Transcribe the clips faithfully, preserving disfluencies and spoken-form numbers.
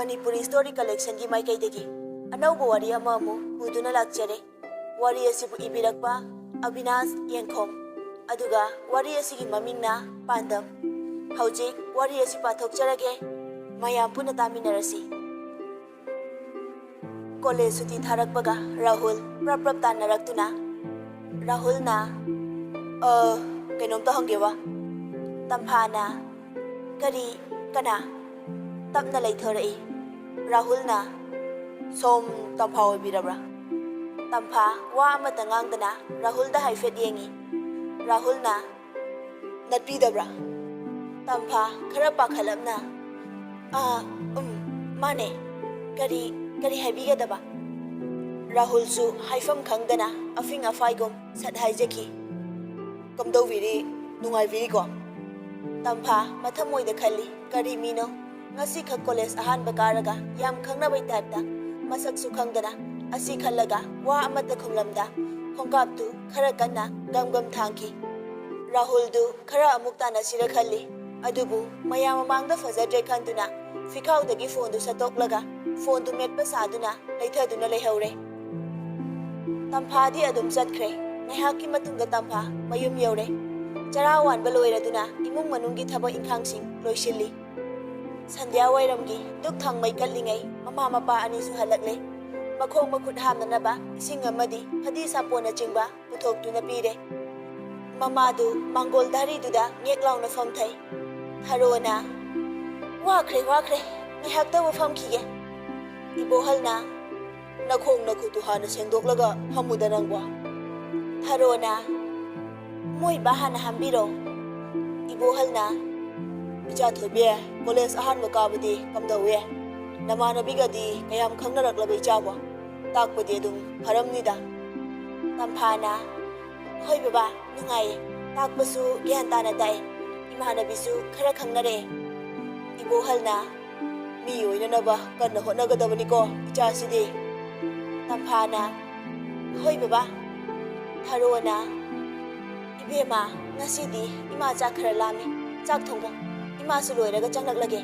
Manipuri story ꯀꯂꯦꯛꯁꯟꯒꯤ ꯃꯥꯏꯀꯩꯗꯒꯤ ꯑꯅꯧꯕ ꯋꯥꯔꯤ ꯑꯃ ꯑꯃꯨꯛ ꯄꯨꯗꯨꯅ ꯂꯥꯛꯆꯔꯦ꯫ ꯋꯥꯔꯤ ꯑꯁꯤꯕꯨ ꯏꯕꯤꯔꯛꯄ ꯑꯕꯤꯅꯥꯁ ꯌꯦꯡꯈꯣꯝ, ꯑꯗꯨꯒ ꯋꯥꯔꯤ ꯑꯁꯤꯒꯤ ꯃꯃꯤꯡꯅ ꯄꯥꯟꯗꯝ꯫ ꯍꯧꯖꯤꯛ ꯋꯥꯔꯤ ꯑꯁꯤ ꯄꯥꯊꯣꯛꯆꯔꯒꯦ, ꯃꯌꯥꯝ ꯄꯨꯟꯅ ꯇꯥꯃꯤꯟꯅꯔꯁꯤ꯫ ꯀꯣꯂꯦꯖ ꯁꯨꯇꯤ ꯊꯥꯔꯛꯄꯒ ꯔꯥꯍꯨꯜ ꯄ꯭ꯔꯞ ꯄ꯭ꯔꯞ ꯇꯥꯟꯅꯔꯛꯇꯨꯅ, ꯔꯥꯍꯨꯜꯅ, "ꯑ, ꯀꯩꯅꯣꯝꯇ ꯍꯪꯒꯦꯕ?" ꯇꯝꯐꯥꯅ, "ꯀꯔꯤ? ꯀꯅꯥ?" ꯇꯞꯅ ꯂꯩꯊꯣꯔꯛꯏ꯫ ꯔꯥꯍꯨꯜꯅ, "ꯁꯣꯝ ꯇꯝꯐꯥ ꯑꯣꯏꯕꯤꯔꯕ꯭ꯔꯥ?" ꯇꯝꯐꯥ ꯋꯥ ꯑꯃꯠꯇ ꯉꯥꯡꯗꯅ ꯔꯥꯍꯨꯜꯗ ꯍꯥꯏꯐꯦꯠ ꯌꯦꯡꯉꯤ꯫ ꯔꯥꯍꯨꯜꯅ, "ꯅꯠꯄꯤꯗꯕ꯭ꯔꯥ?" ꯇꯝꯐꯥ ꯈꯔ ꯄꯥꯈꯠꯂꯞꯅ, "ꯑꯥ, ꯎꯝ, ꯃꯥꯅꯦ꯫ ꯀꯔꯤ, ꯀꯔꯤ ꯍꯥꯏꯕꯤꯒꯗꯕ?" ꯔꯥꯍꯨꯜꯁꯨ ꯍꯥꯏꯐꯝ ꯈꯪꯗꯅ ꯑꯐꯤꯡ ꯑꯐꯥꯏꯒꯨꯝ ꯁꯠ ꯍꯥꯏꯖꯈꯤ꯫ "ꯀꯝꯗꯧꯕꯤꯔꯤ? ꯅꯨꯡꯉꯥꯏꯕꯤꯔꯤꯀꯣ?" ꯇꯝꯐꯥ ꯃꯊꯃꯣꯏꯗ ꯈꯜꯂꯤ, ꯀꯔꯤ ꯃꯤꯅꯣ? ꯉꯁꯤꯈꯛ ꯀꯣꯂꯦꯖ ꯑꯍꯥꯟꯕ ꯀꯥꯔꯒ ꯌꯥꯝ ꯈꯪꯅꯕꯩ ꯇꯥꯏꯞꯇ, ꯃꯁꯛꯁꯨ ꯈꯪꯗꯅ꯫ ꯑꯁꯤ ꯈꯜꯂꯒ ꯋꯥ ꯑꯃꯠꯇ ꯈꯨꯝꯂꯝꯗ ꯈꯣꯡꯀꯥꯞꯇꯨ ꯈꯔ ꯀꯟꯅ ꯒꯝ ꯒꯝ ꯊꯥꯡꯈꯤ꯫ ꯔꯥꯍꯨꯜꯗꯨ ꯈꯔ ꯑꯃꯨꯛ ꯇꯥꯟꯅꯁꯤꯔ ꯈꯜꯂꯤ, ꯑꯗꯨꯕꯨ ꯃꯌꯥꯝ ꯃꯃꯥꯡꯗ ꯐꯖꯗ꯭ꯔꯦ ꯈꯟꯗꯨꯅ ꯐꯤꯈꯥꯎꯗꯒꯤ ꯐꯣꯟꯗꯨ ꯁꯠꯇꯣꯛꯂꯒ ꯐꯣꯟꯗꯨ ꯃꯦꯠꯄ ꯁꯥꯗꯨꯅ ꯂꯩꯊꯗꯨꯅ ꯂꯩꯍꯧꯔꯦ꯫ ꯇꯝꯐꯥꯗꯤ ꯑꯗꯨꯝ ꯆꯠꯈ꯭ꯔꯦ꯫ ꯉꯥꯏꯍꯥꯛꯀꯤ ꯃꯇꯨꯡꯗ ꯇꯝꯐꯥ ꯃꯌꯨꯝ ꯌꯧꯔꯦ꯫ ꯆꯔꯥ ꯋꯥꯟꯕ ꯂꯣꯏꯔꯗꯨꯅ ꯏꯃꯨꯡ ꯃꯅꯨꯡꯒꯤ ꯊꯕꯛ ꯏꯪꯈꯥꯡꯁꯤꯡ ꯂꯣꯏꯁꯤꯜꯂꯤ꯫ ꯁꯟꯙ꯭ꯌꯥ ꯋꯥꯏꯔꯝꯒꯤ ꯙꯨꯛ ꯊꯥꯡꯃꯩ ꯀꯠꯂꯤꯉꯩ ꯃꯃꯥ ꯃꯄꯥ ꯑꯅꯤꯁꯨ ꯍꯜꯂꯛꯂꯦ꯫ ꯃꯈꯣꯡ ꯃꯈꯨꯠ ꯍꯥꯝꯅꯅꯕ ꯏꯁꯤꯡ ꯑꯃꯗꯤ ꯐꯗꯤ ꯁꯥꯄꯣꯟꯅꯆꯤꯡꯕ ꯄꯨꯊꯣꯛꯇꯨꯅ ꯄꯤꯔꯦ꯫ ꯃꯃꯥꯗꯨ ꯃꯥꯡꯒꯣꯜ ꯙꯥꯔꯤꯗꯨꯗ ꯉꯦꯛ ꯂꯥꯎꯅ ꯐꯝꯊꯩ꯫ ꯊꯔꯣꯅ, "ꯋꯥꯈ꯭ꯔꯦ, ꯋꯥꯈ꯭ꯔꯦ, ꯉꯥꯏꯍꯥꯛꯇꯕꯨ ꯐꯝꯈꯤꯒꯦ꯫" ꯏꯕꯣꯍꯜꯅ, "ꯅꯈꯣꯡ ꯅꯈꯨꯠꯇꯨ ꯍꯥꯟꯅ ꯁꯦꯡꯗꯣꯛꯂꯒ ꯐꯝꯃꯨꯗ ꯅꯪꯕꯣ꯫" ꯊꯔꯣꯅ, "ꯃꯣꯏꯕ ꯍꯥꯟꯅ ꯍꯥꯝꯕꯤꯔꯣ꯫" ꯏꯕꯣꯍꯜꯅ, "ꯏꯆꯥ ꯊꯣꯏꯕꯤ, ꯀꯣꯂꯦꯖ ꯑꯍꯥꯟꯕ ꯀꯥꯕꯗꯤ ꯀꯝꯗꯧꯏ? ꯅꯃꯥꯟꯅꯕꯤꯒꯗꯤ ꯀꯌꯥꯝ ꯈꯪꯅꯔꯛꯂꯕ ꯏꯆꯥꯕꯣ? ꯇꯥꯛꯄꯗꯤ ꯑꯗꯨꯝ ꯐꯔꯝꯅꯤꯗ꯫" ꯇꯝꯐꯥꯅ, "ꯍꯣꯏ ꯕꯕꯥ, ꯅꯨꯡꯉꯥꯏꯌꯦ꯫ ꯇꯥꯛꯄꯁꯨ ꯒ꯭ꯌꯥꯟ ꯇꯥꯅ ꯇꯥꯛꯑꯦ꯫ ꯏꯃꯥꯟꯅꯕꯤꯁꯨ ꯈꯔ ꯈꯪꯅꯔꯛꯑꯦ꯫" ꯏꯕꯣꯍꯜꯅ, "ꯃꯤ ꯑꯣꯏꯅꯅꯕ ꯀꯟꯅ ꯍꯣꯠꯅꯒꯗꯕꯅꯤꯀꯣ ꯏꯆꯥꯁꯤꯗꯤ꯫" ꯇꯝꯐꯥꯅ, "ꯍꯣꯏ ꯕꯕꯥ꯫" ꯊꯔꯣꯅ, "ꯏꯕꯦꯝꯃ, ꯉꯁꯤꯗꯤ ꯏꯃꯥ ꯆꯥꯛ ꯈꯔ ꯂꯥꯝꯃꯤ꯫ ꯆꯥꯛ ꯊꯣꯡꯉꯣ꯫ ꯏꯃꯥꯁꯨ ꯂꯣꯏꯔꯒ ꯆꯪꯂꯛꯂꯒꯦ꯫"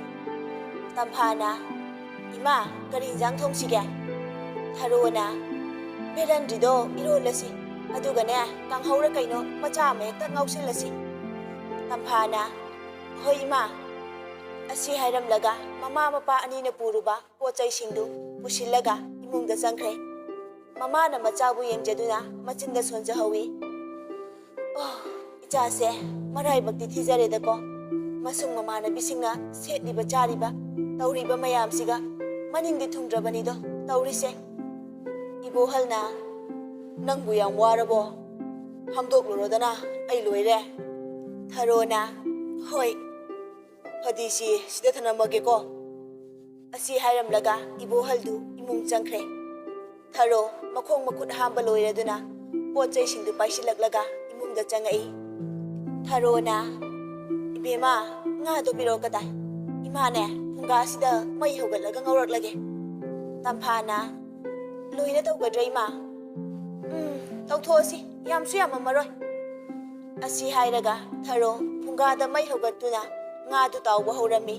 ꯇꯝꯐꯥꯅ, "ꯏꯃꯥ, ꯀꯔꯤ ꯏꯟꯖꯥꯡ ꯊꯣꯡꯁꯤꯒꯦ?" ꯊꯔꯣꯅ, "ꯕꯦꯂꯟꯗ꯭ꯔꯤꯗꯣ ꯏꯔꯣꯜꯂꯁꯤ, ꯑꯗꯨꯒꯅꯦ, ꯀꯥꯡꯍꯧꯔ ꯀꯩꯅꯣ ꯃꯆꯥ ꯑꯃ ꯍꯦꯛꯇ ꯉꯧꯁꯤꯜꯂꯁꯤ꯫" ꯇꯝꯐꯥꯅ, "ꯍꯣꯏ ꯏꯃꯥ꯫" ꯑꯁꯤ ꯍꯥꯏꯔꯝꯂꯒ ꯃꯃꯥ ꯃꯄꯥ ꯑꯅꯤꯅ ꯄꯨꯔꯨꯕ ꯄꯣꯠ ꯆꯩꯁꯤꯡꯗꯨ ꯄꯨꯁꯤꯜꯂꯒ ꯏꯃꯨꯡꯗ ꯆꯪꯈ꯭ꯔꯦ꯫ ꯃꯃꯥꯅ ꯃꯆꯥꯕꯨ ꯌꯦꯡꯖꯗꯨꯅ ꯃꯆꯤꯟꯗ ꯁꯣꯟꯖꯍꯧꯏ꯫ "ꯑꯣ, ꯏꯆꯥꯁꯦ ꯃꯔꯥꯏꯕꯛꯇꯤ ꯊꯤꯖꯔꯦꯗꯀꯣ꯫ ꯃꯁꯨꯡ ꯃꯃꯥꯟꯅꯕꯤꯁꯤꯡꯅ ꯁꯦꯠꯂꯤꯕ ꯆꯥꯔꯤꯕ ꯇꯧꯔꯤꯕ ꯃꯌꯥꯝꯁꯤꯒ ꯃꯅꯤꯡꯗꯤ ꯊꯨꯡꯗ꯭ꯔꯕꯅꯤꯗꯣ ꯇꯧꯔꯤꯁꯦ꯫" ꯏꯕꯣꯍꯜꯅ, "ꯅꯪꯕꯨ ꯌꯥꯝ ꯋꯥꯔꯕꯣ? ꯍꯥꯝꯗꯣꯛꯂꯨꯔꯣꯗꯅ, ꯑꯩ ꯂꯣꯏꯔꯦ꯫" ꯊꯔꯣꯅ, "ꯍꯣꯏ, ꯐꯗꯤꯁꯤ ꯁꯤꯗ ꯊꯅꯝꯃꯒꯦꯀꯣ꯫" ꯑꯁꯤ ꯍꯥꯏꯔꯝꯂꯒ ꯏꯕꯣꯍꯜꯗꯨ ꯏꯃꯨꯡ ꯆꯪꯈ꯭ꯔꯦ꯫ ꯊꯔꯣ ꯃꯈꯣꯡ ꯃꯈꯨꯠ ꯍꯥꯝꯕ ꯂꯣꯏꯔꯗꯨꯅ ꯄꯣꯠ ꯆꯩꯁꯤꯡꯗꯨ ꯄꯥꯏꯁꯤꯜꯂꯛꯂꯒ ꯏꯃꯨꯡꯗ ꯆꯪꯉꯛꯏ꯫ ꯊꯔꯣꯅ, "ꯏꯕꯦꯝꯃ, ꯉꯥꯗꯣ ꯄꯤꯔꯛꯑꯣ ꯀꯗꯥꯏ? ꯏꯃꯥꯅꯦ, ꯐꯨꯡꯒꯥꯁꯤꯗ ꯃꯩ ꯍꯧꯒꯠꯂꯒ ꯉꯧꯔꯛꯂꯒꯦ꯫" ꯇꯝꯐꯥꯅ, "ꯂꯣꯏꯅ ꯇꯧꯒꯗ꯭ꯔꯥ ꯏꯃꯥ?" "ꯎꯝ, ꯇꯧꯊꯣꯛꯑꯁꯤ, ꯌꯥꯝꯁꯨ ꯌꯥꯝꯃꯝꯃꯔꯣꯏ꯫" ꯑꯁꯤ ꯍꯥꯏꯔꯒ ꯊꯔꯣ ꯐꯨꯡꯒꯥꯗ ꯃꯩ ꯍꯧꯒꯠꯇꯨꯅ ꯉꯥꯗꯨ ꯇꯥꯎꯕ ꯍꯧꯔꯝꯃꯤ꯫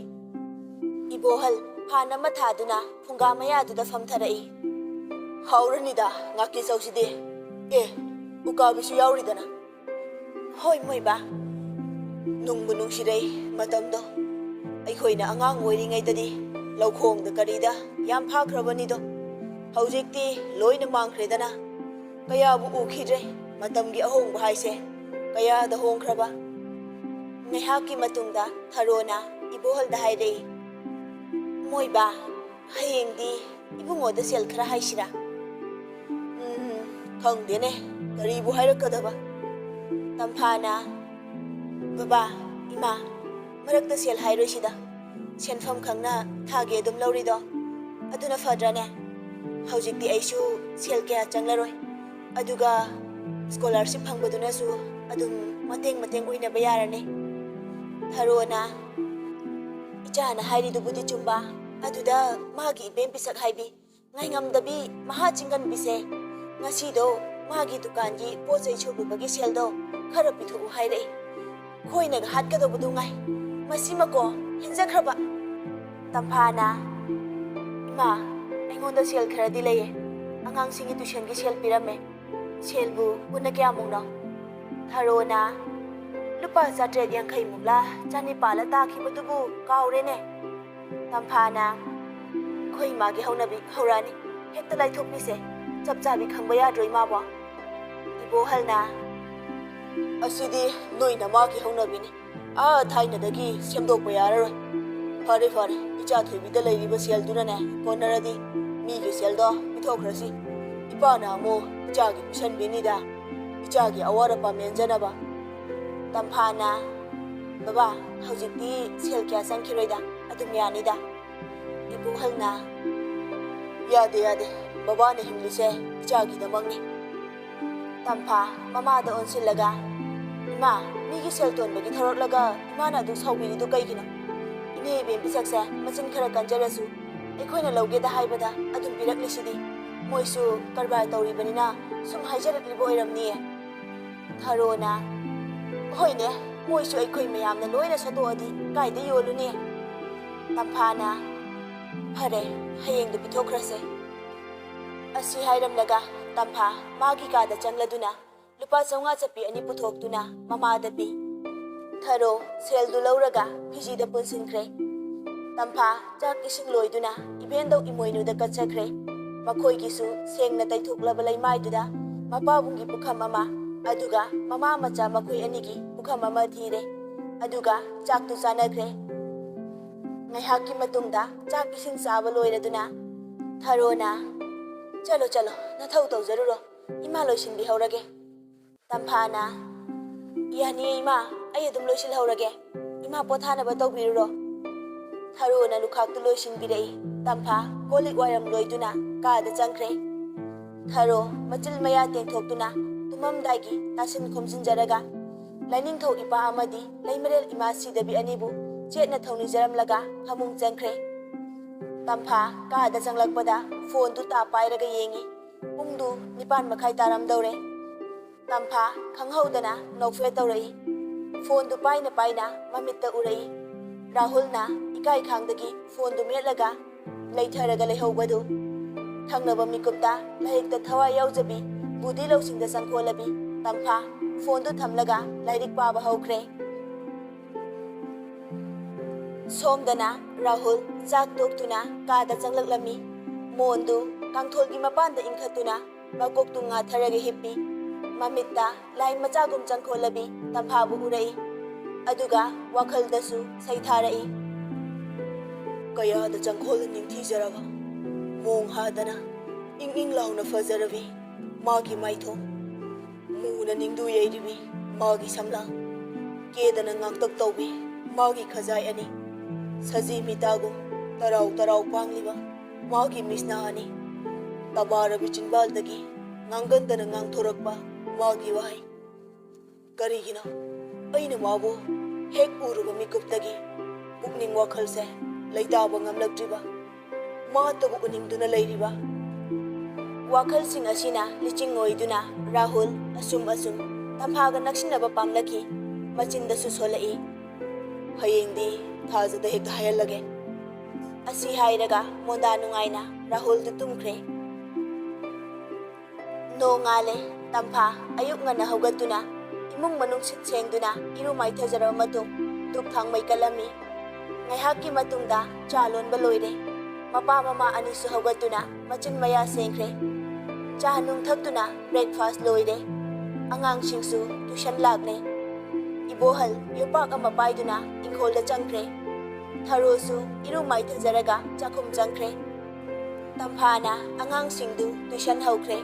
ꯏꯕꯣꯍꯜ ꯐꯥꯟ ꯑꯃ ꯊꯥꯗꯨꯅ ꯐꯨꯡꯒꯥ ꯃꯌꯥꯗꯨꯗ ꯐꯝꯊꯔꯛꯏ꯫ "ꯍꯥꯎꯔꯅꯤꯗ ꯉꯥꯀꯤ ꯆꯧꯁꯤꯗꯤ꯫ ꯑꯦ, ꯎꯀꯥꯕꯤꯁꯨ ꯌꯥꯎꯔꯤꯗꯅ꯫" "ꯍꯣꯏ ꯃꯣꯏꯕꯥ꯫" ꯅꯨꯡꯕꯨ ꯅꯨꯡꯁꯤꯔꯩ ꯃꯇꯝꯗꯣ꯫ ꯑꯩꯈꯣꯏꯅ ꯑꯉꯥꯡ ꯑꯣꯏꯔꯤꯉꯩꯗꯗꯤ ꯂꯧꯈꯣꯡꯗ ꯀꯔꯤꯗ ꯌꯥꯝ ꯐꯥꯈ꯭ꯔꯕꯅꯤꯗꯣ꯫ ꯍꯧꯖꯤꯛꯇꯤ ꯂꯣꯏꯅ ꯃꯥꯡꯈ꯭ꯔꯦꯗꯅ꯫ ꯀꯌꯥꯕꯨ ꯎꯈꯤꯗ꯭ꯔꯦ꯫ ꯃꯇꯝꯒꯤ ꯑꯍꯣꯡꯕ ꯍꯥꯏꯁꯦ ꯀꯌꯥꯗ ꯍꯣꯡꯈ꯭ꯔꯕ꯫ ꯉꯥꯏꯍꯥꯛꯀꯤ ꯃꯇꯨꯡꯗ ꯊꯔꯣꯅ ꯏꯕꯣꯍꯜꯗ ꯍꯥꯏꯔꯛꯏ, "ꯃꯣꯏꯕꯥ, ꯍꯌꯦꯡꯗꯤ ꯏꯕꯨꯡꯉꯣꯗ ꯁꯦꯜ ꯈꯔ ꯍꯥꯏꯁꯤꯔꯥ?" "ꯎꯝ, ꯈꯪꯗꯦꯅꯦ, ꯀꯔꯤꯕꯨ ꯍꯥꯏꯔꯛꯀꯗꯕ?" ꯇꯝꯐꯥꯅ, "ꯕꯕꯥ, ꯏꯃꯥ, ꯃꯔꯛꯇ ꯁꯦꯜ ꯍꯥꯏꯔꯣꯏꯁꯤꯗ꯫ ꯁꯦꯟꯐꯝ ꯈꯪꯅ ꯊꯥꯒꯤ ꯑꯗꯨꯝ ꯂꯧꯔꯤꯗꯣ, ꯑꯗꯨꯅ ꯐꯗ꯭ꯔꯅꯦ? ꯍꯧꯖꯤꯛꯇꯤ ꯑꯩꯁꯨ ꯁꯦꯜ ꯀꯌꯥ ꯆꯪꯂꯔꯣꯏ꯫ ꯑꯗꯨꯒ ꯁ꯭ꯀꯣꯂꯔꯁꯤꯞ ꯐꯪꯕꯗꯨꯅꯁꯨ ꯑꯗꯨꯝ ꯃꯇꯦꯡ ꯃꯇꯦꯡ ꯑꯣꯏꯅꯕ ꯌꯥꯔꯅꯤ꯫" ꯊꯔꯣꯅ, "ꯏꯆꯥꯅ ꯍꯥꯏꯔꯤꯗꯨꯕꯨꯗꯤ ꯆꯨꯝꯕ, ꯑꯗꯨꯗ ꯃꯥꯒꯤ ꯏꯕꯦꯝ ꯄꯤꯁꯛ ꯍꯥꯏꯕꯤ, ꯉꯥꯏꯉꯝꯗꯕꯤ ꯃꯍꯥ ꯆꯤꯡꯒꯟꯕꯤꯁꯦ ꯉꯁꯤꯗꯣ ꯃꯥꯒꯤ ꯗꯨꯀꯥꯟꯒꯤ ꯄꯣꯠ ꯆꯩ ꯁꯨꯕꯤꯕꯒꯤ ꯁꯦꯜꯗꯣ ꯈꯔ ꯄꯤꯊꯣꯛꯎ ꯍꯥꯏꯔꯛꯏ꯫ ꯈꯣꯏꯅꯒ ꯍꯥꯠꯀꯗꯧꯕꯗꯨ ꯉꯥꯏ꯫ ꯃꯁꯤꯃꯀꯣ ꯍꯦꯟꯖꯈ꯭ꯔꯕ꯫" ꯇꯝꯐꯥꯅ, "ꯏꯃꯥ, ꯑꯩꯉꯣꯟꯗ ꯁꯦꯜ ꯈꯔꯗꯤ ꯂꯩꯌꯦ꯫ ꯑꯉꯥꯡꯁꯤꯡꯒꯤ ꯇꯨꯏꯁꯟꯒꯤ ꯁꯦꯜ ꯄꯤꯔꯝꯃꯦ꯫ ꯁꯦꯜꯕꯨ ꯄꯨꯟꯅ ꯀꯌꯥꯃꯨꯛꯅꯣ?" ꯊꯔꯣꯅ, "ꯂꯨꯄꯥ ꯆꯥꯇ꯭ꯔꯦꯠ ꯌꯥꯡꯈꯩꯃꯨꯛꯂ ꯆꯅꯤꯄꯥꯜꯂ ꯇꯥꯈꯤꯕꯗꯨꯕꯨ ꯀꯥꯎꯔꯦꯅꯦ꯫" ꯇꯝꯐꯥꯅ, "ꯑꯩꯈꯣꯏ ꯏꯃꯥꯒꯤ ꯍꯧꯅꯕꯤ ꯍꯧꯔꯛꯑꯅꯤ꯫ ꯍꯦꯛꯇ ꯂꯥꯏꯊꯣꯛꯄꯤꯁꯦ꯫ ꯆꯞ ꯆꯥꯕꯤ ꯈꯪꯕ ꯌꯥꯗ꯭ꯔꯣ ꯏꯃꯥꯕꯣ?" ꯏꯕꯣꯍꯜꯅ, "ꯑꯁꯤꯗꯤ ꯅꯣꯏ ꯅꯃꯥꯒꯤ ꯍꯧꯅꯕꯤꯅꯤ꯫ ꯑꯥ ꯊꯥꯏꯅꯗꯒꯤ ꯁꯦꯝꯗꯣꯛꯄ ꯌꯥꯔꯔꯣꯏ꯫ ꯐꯔꯦ, ꯐꯔꯦ, ꯏꯆꯥ ꯊꯣꯏꯕꯤꯗ ꯂꯩꯔꯤꯕ ꯁꯦꯜꯗꯨꯅꯅꯦ ꯀꯣꯟꯅꯔꯗꯤ ꯃꯤꯒꯤ ꯁꯦꯜꯗꯣ ꯄꯤꯊꯣꯛꯈ꯭ꯔꯁꯤ꯫ ꯏꯄꯥꯅ ꯑꯃꯨꯛ ꯏꯆꯥꯒꯤ ꯄꯤꯁꯟꯕꯤꯅꯤꯗ, ꯏꯆꯥꯒꯤ ꯑꯋꯥꯠ ꯑꯄꯥ ꯃꯦꯟꯖꯅꯕ꯫" ꯇꯝꯐꯥꯅ, "ꯕꯕꯥ, ꯍꯧꯖꯤꯛꯇꯤ ꯁꯦꯜ ꯀꯌꯥ ꯆꯪꯈꯤꯔꯣꯏꯗ, ꯑꯗꯨꯝ ꯌꯥꯅꯤꯗ꯫" ꯏꯕꯣꯍꯜꯅ, "ꯌꯥꯗꯦ, ꯌꯥꯗꯦ, ꯕꯕꯥꯅ ꯍꯤꯡꯂꯤꯁꯦ ꯏꯆꯥꯒꯤꯗꯃꯛꯅꯤ꯫" ꯇꯝꯐꯥ, ꯃꯃꯥꯗ ꯑꯣꯟꯁꯤꯜꯂꯒ, "ꯏꯃꯥ, ꯃꯤꯒꯤ ꯁꯦꯜ ꯇꯣꯟꯕꯒꯤ ꯊꯧꯔꯛꯂꯒ ꯏꯃꯥꯅ ꯑꯗꯨꯛ ꯁꯥꯎꯕꯤꯔꯤꯗꯨ ꯀꯩꯒꯤꯅꯣ? ꯏꯅꯦ ꯏꯕꯦꯝ ꯄꯤꯁꯛꯁꯦ ꯃꯆꯤꯟ ꯈꯔ ꯀꯟꯖꯔꯁꯨ, ꯑꯩꯈꯣꯏꯅ ꯂꯧꯒꯦꯗ ꯍꯥꯏꯕꯗ ꯑꯗꯨꯝ ꯄꯤꯔꯛꯂꯤꯁꯤꯗꯤ꯫ ꯃꯣꯏꯁꯨ ꯀꯔꯕꯥꯔ ꯇꯧꯔꯤꯕꯅꯤꯅ ꯁꯨꯝ ꯍꯥꯏꯖꯔꯛꯂꯤꯕ ꯑꯣꯏꯔꯝꯅꯤꯌꯦ꯫" ꯊꯔꯣꯅ, "ꯍꯣꯏꯅꯦ, ꯃꯣꯏꯁꯨ ꯑꯩꯈꯣꯏ ꯃꯌꯥꯝꯅ ꯂꯣꯏꯅ ꯁꯠꯇꯣꯛꯑꯗꯤ ꯀꯥꯏꯗ ꯌꯣꯜꯂꯨꯅꯤ?" ꯇꯝꯐꯥꯅ, "ꯐꯔꯦ, ꯍꯌꯦꯡꯗꯨ ꯄꯤꯊꯣꯛꯈ꯭ꯔꯁꯦ꯫" ꯑꯁꯤ ꯍꯥꯏꯔꯝꯂꯒ ꯇꯝꯐꯥ ꯃꯥꯒꯤ ꯀꯥꯗ ꯆꯪꯂꯗꯨꯅ ꯂꯨꯄꯥ ꯆꯥꯝꯃꯉꯥ ꯆꯠꯄꯤ ꯑꯅꯤ ꯄꯨꯊꯣꯛꯇꯨꯅ ꯃꯃꯥꯗ ꯄꯤ꯫ ꯊꯔꯣ ꯁꯦꯜꯗꯨ ꯂꯧꯔꯒ ꯐꯤꯖꯤꯗ ꯄꯨꯟꯁꯤꯟꯈ꯭ꯔꯦ꯫ ꯇꯝꯐꯥ ꯆꯥꯛ ꯏꯁꯤꯡ ꯂꯣꯏꯗꯨꯅ ꯏꯕꯦꯟꯗꯧ ꯏꯃꯣꯏꯅꯨꯗ ꯀꯠꯆꯈ꯭ꯔꯦ꯫ ꯃꯈꯣꯏꯒꯤꯁꯨ ꯁꯦꯡꯅ ꯇꯩꯊꯣꯛꯂꯕ ꯂꯩꯃꯥꯏꯗꯨꯗ ꯃꯄꯥꯕꯨꯡꯒꯤ ꯄꯨꯈꯝ ꯑꯃ, ꯑꯗꯨꯒ ꯃꯃꯥ ꯃꯆꯥ ꯃꯈꯣꯏ ꯑꯅꯤꯒꯤ ꯄꯨꯈꯝ ꯑꯃ ꯊꯤꯔꯦ꯫ ꯑꯗꯨꯒ ꯆꯥꯛꯇꯨ ꯆꯥꯅꯈ꯭ꯔꯦ꯫ ꯉꯥꯏꯍꯥꯛꯀꯤ ꯃꯇꯨꯡꯗ ꯆꯥꯛ ꯏꯁꯤꯡ ꯆꯥꯕ ꯂꯣꯏꯔꯗꯨꯅ ꯊꯔꯣꯅ, "ꯆꯠꯂꯣ, ꯆꯠꯂꯣ, ꯅꯊꯧ ꯇꯧꯖꯔꯨꯔꯣ꯫ ꯏꯃꯥ ꯂꯣꯏꯁꯤꯟꯕꯤꯍꯧꯔꯒꯦ꯫" ꯇꯝꯐꯥꯅ, "ꯌꯥꯅꯤꯌꯦ ꯏꯃꯥ, ꯑꯩ ꯑꯗꯨꯝ ꯂꯣꯏꯁꯤꯜꯍꯧꯔꯒꯦ꯫ ꯏꯃꯥ ꯄꯣꯊꯥꯅꯕ ꯇꯧꯕꯤꯔꯨꯔꯣ꯫" ꯊꯔꯣꯅ ꯂꯨꯈꯥꯛꯇꯨ ꯂꯣꯏꯁꯤꯟꯕꯤꯔꯛꯏ꯫ ꯇꯝꯐꯥ ꯀꯣꯜ ꯂꯤꯛ ꯋꯥꯏꯔꯝ ꯂꯣꯏꯗꯨꯅ ꯀꯥꯗ ꯆꯪꯈ꯭ꯔꯦ꯫ ꯊꯔꯣ ꯃꯆꯤꯜ ꯃꯌꯥ ꯇꯦꯡꯊꯣꯛꯇꯨꯅ ꯇꯨꯝꯃꯝꯗꯥꯏꯒꯤ ꯇꯥꯁꯤꯟ ꯈꯣꯝꯖꯤꯟꯖꯔꯒ ꯂꯥꯏꯅꯤꯡꯊꯧ ꯏꯄꯥ ꯑꯃꯗꯤ ꯂꯩꯃꯔꯦꯜ ꯏꯃꯥ ꯁꯤꯗꯕꯤ ꯑꯅꯤꯕꯨ ꯆꯦꯠꯅ ꯊꯧꯅꯤꯖꯔꯝꯂꯒ ꯐꯃꯨꯡ ꯆꯪꯈ꯭ꯔꯦ꯫ ꯇꯝꯐꯥ ꯀꯥꯗ ꯆꯪꯂꯛꯄꯗ ꯐꯣꯟꯗꯨ ꯇꯥ ꯄꯥꯏꯔꯒ ꯌꯦꯡꯉꯤ꯫ ꯄꯨꯡꯗꯨ ꯅꯤꯄꯥꯟ ꯃꯈꯥꯏ ꯇꯥꯔꯝꯗꯧꯔꯦ꯫ ꯇꯝꯐꯥ ꯈꯪꯍꯧꯗꯅ ꯅꯣꯛꯐꯦꯠ ꯇꯧꯔꯛꯏ꯫ ꯐꯣꯟꯗꯨ ꯄꯥꯏꯅ ꯄꯥꯏꯅ ꯃꯃꯤꯠꯇ ꯎꯔꯛꯏ꯫ ꯔꯥꯍꯨꯜꯅ ꯏꯀꯥꯏ ꯈꯥꯡꯗꯒꯤ ꯐꯣꯟꯗꯨ ꯃꯦꯠꯂꯒ, ꯂꯩꯊꯔꯒ ꯂꯩꯍꯧꯕꯗꯨ꯫ ꯊꯪꯅꯕ ꯃꯤꯀꯨꯞꯇ ꯂꯥꯏꯔꯤꯛꯇ ꯊꯋꯥꯏ ꯌꯥꯎꯖꯕꯤ, ꯕꯨꯙꯤ ꯂꯧꯁꯤꯡꯗ ꯆꯪꯈꯣꯜꯂꯕꯤ ꯇꯝꯐꯥ ꯐꯣꯟꯗꯨ ꯊꯝꯂꯒ ꯂꯥꯏꯔꯤꯛ ꯄꯥꯕ ꯍꯧꯈ꯭ꯔꯦ꯫ ꯁꯣꯝꯗꯅ ꯔꯥꯍꯨꯜ ꯆꯥꯛ ꯇꯣꯛꯇꯨꯅ ꯀꯥꯗ ꯆꯪꯂꯛꯂꯝꯃꯤ꯫ ꯃꯣꯟꯗꯨ ꯀꯥꯡꯊꯣꯜꯒꯤ ꯃꯄꯥꯟꯗ ꯏꯟꯈꯠꯇꯨꯅ ꯃꯀꯣꯛꯇꯨ ꯉꯥꯊꯔꯒ ꯍꯤꯞꯄꯤ꯫ ꯃꯃꯤꯠꯇ ꯂꯥꯏ ꯃꯆꯥꯒꯨꯝ ꯆꯪꯈꯣꯜꯂꯕꯤ ꯇꯝꯐꯥꯕꯨ ꯎꯔꯛꯏ꯫ ꯑꯗꯨꯒ ꯋꯥꯈꯜꯗꯁꯨ ꯁꯩꯊꯥꯔꯛꯏ꯫ ꯀꯌꯥꯗ ꯆꯪꯈꯣꯜꯂ ꯅꯤꯡꯊꯤꯖꯔꯕ, ꯃꯣꯡ ꯍꯥꯗꯅ ꯏꯪ ꯏꯪ ꯂꯥꯎꯅ ꯐꯖꯔꯕꯤ ꯃꯥꯒꯤ ꯃꯥꯏꯊꯣꯡ, ꯃꯨꯅ ꯅꯤꯡꯗꯨ ꯌꯩꯔꯤꯕꯤ ꯃꯥꯒꯤ ꯁꯝꯂꯥꯡ, ꯀꯦꯗꯅ ꯉꯥꯡꯇꯛ ꯇꯧꯕꯤ ꯃꯥꯒꯤ ꯈꯖꯥꯏ ꯑꯅꯤ, ꯁꯖꯤ ꯃꯤꯇꯥꯒꯨꯝ ꯇꯔꯥꯎ ꯇꯔꯥꯎ ꯄꯥꯡꯂꯤꯕ ꯃꯥꯒꯤ ꯃꯤꯁꯅꯥ ꯑꯅꯤ, ꯇꯕꯥꯔꯕꯤ ꯆꯤꯟꯕꯥꯜꯗꯒꯤ ꯉꯥꯡꯒꯟꯗꯅ ꯉꯥꯡꯊꯣꯔꯛꯄ ꯃꯥꯒꯤ ꯋꯥꯍꯩ꯫ ꯀꯔꯤꯒꯤꯅꯣ ꯑꯩꯅ ꯃꯥꯕꯨ ꯍꯦꯛ ꯎꯔꯨꯕ ꯃꯤꯀꯨꯞꯇꯒꯤ ꯄꯨꯛꯅꯤꯡ ꯋꯥꯈꯜꯁꯦ ꯂꯩꯇꯥꯕ ꯉꯝꯂꯛꯇ꯭ꯔꯤꯕ? ꯃꯥꯇꯕꯨ ꯎꯅꯤꯡꯗꯨꯅ ꯂꯩꯔꯤꯕ? ꯋꯥꯈꯜꯁꯤꯡ ꯑꯁꯤꯅ ꯂꯤꯆꯤꯡ ꯑꯣꯏꯗꯨꯅ ꯔꯥꯍꯨꯜ ꯑꯁꯨꯝ ꯑꯁꯨꯝ ꯇꯝꯐꯥꯒ ꯅꯛꯁꯤꯟꯅꯕ ꯄꯥꯝꯂꯛꯈꯤ꯫ ꯃꯆꯤꯟꯗꯁꯨ ꯁꯣꯜꯂꯛꯏ, "ꯍꯌꯦꯡꯗꯤ ꯊꯥꯖꯗ ꯍꯦꯛꯇ ꯍꯥꯏꯍꯜꯂꯒꯦ"꯫ ꯑꯁꯤ ꯍꯥꯏꯔꯒ ꯃꯣꯟꯗꯥ ꯅꯨꯡꯉꯥꯏꯅ ꯔꯥꯍꯨꯜꯗꯨ ꯇꯨꯝꯈ꯭ꯔꯦ꯫ ꯅꯣꯡꯉꯥꯜꯂꯦ꯫ ꯇꯝꯐꯥ ꯑꯌꯨꯛ ꯉꯟꯅ ꯍꯧꯒꯠꯇꯨꯅ ꯏꯃꯨꯡ ꯃꯅꯨꯡ ꯁꯤꯠ ꯁꯦꯡꯗꯨꯅ ꯏꯔꯨ ꯃꯥꯏꯊꯖꯔꯕ ꯃꯇꯨꯡ ꯙꯨꯞ ꯊꯥꯡꯃꯩ ꯀꯠꯂꯝꯃꯤ꯫ ꯉꯥꯏꯍꯥꯛꯀꯤ ꯃꯇꯨꯡꯗ ꯆꯥ ꯂꯣꯟꯕ ꯂꯣꯏꯔꯦ꯫ ꯃꯄꯥ ꯃꯃꯥ ꯑꯅꯤꯁꯨ ꯍꯧꯒꯠꯇꯨꯅ ꯃꯆꯤꯟ ꯃꯌꯥ ꯁꯦꯡꯈ꯭ꯔꯦ꯫ ꯆꯥ ꯅꯨꯡ ꯊꯛꯇꯨꯅ breakfast ꯂꯣꯏꯔꯦ꯫ ꯑꯉꯥꯡꯁꯤꯡꯁꯨ tuition ꯂꯥꯛꯂꯦ꯫ ꯏꯕꯣꯍꯜ ꯌꯣꯄꯥꯛ ꯑꯃ ꯄꯥꯏꯗꯨꯅ ꯏꯪꯈꯣꯜꯗ ꯆꯪꯈ꯭ꯔꯦ꯫ ꯊꯔꯣꯁꯨ ꯏꯔꯨ ꯃꯥꯏꯊꯖꯔꯒ ꯆꯥꯛꯈꯨꯝ ꯆꯪꯈ꯭ꯔꯦ꯫ ꯇꯝꯐꯥꯅ ꯑꯉꯥꯡꯁꯤꯡꯗꯨ tuition ꯍꯧꯈ꯭ꯔꯦ꯫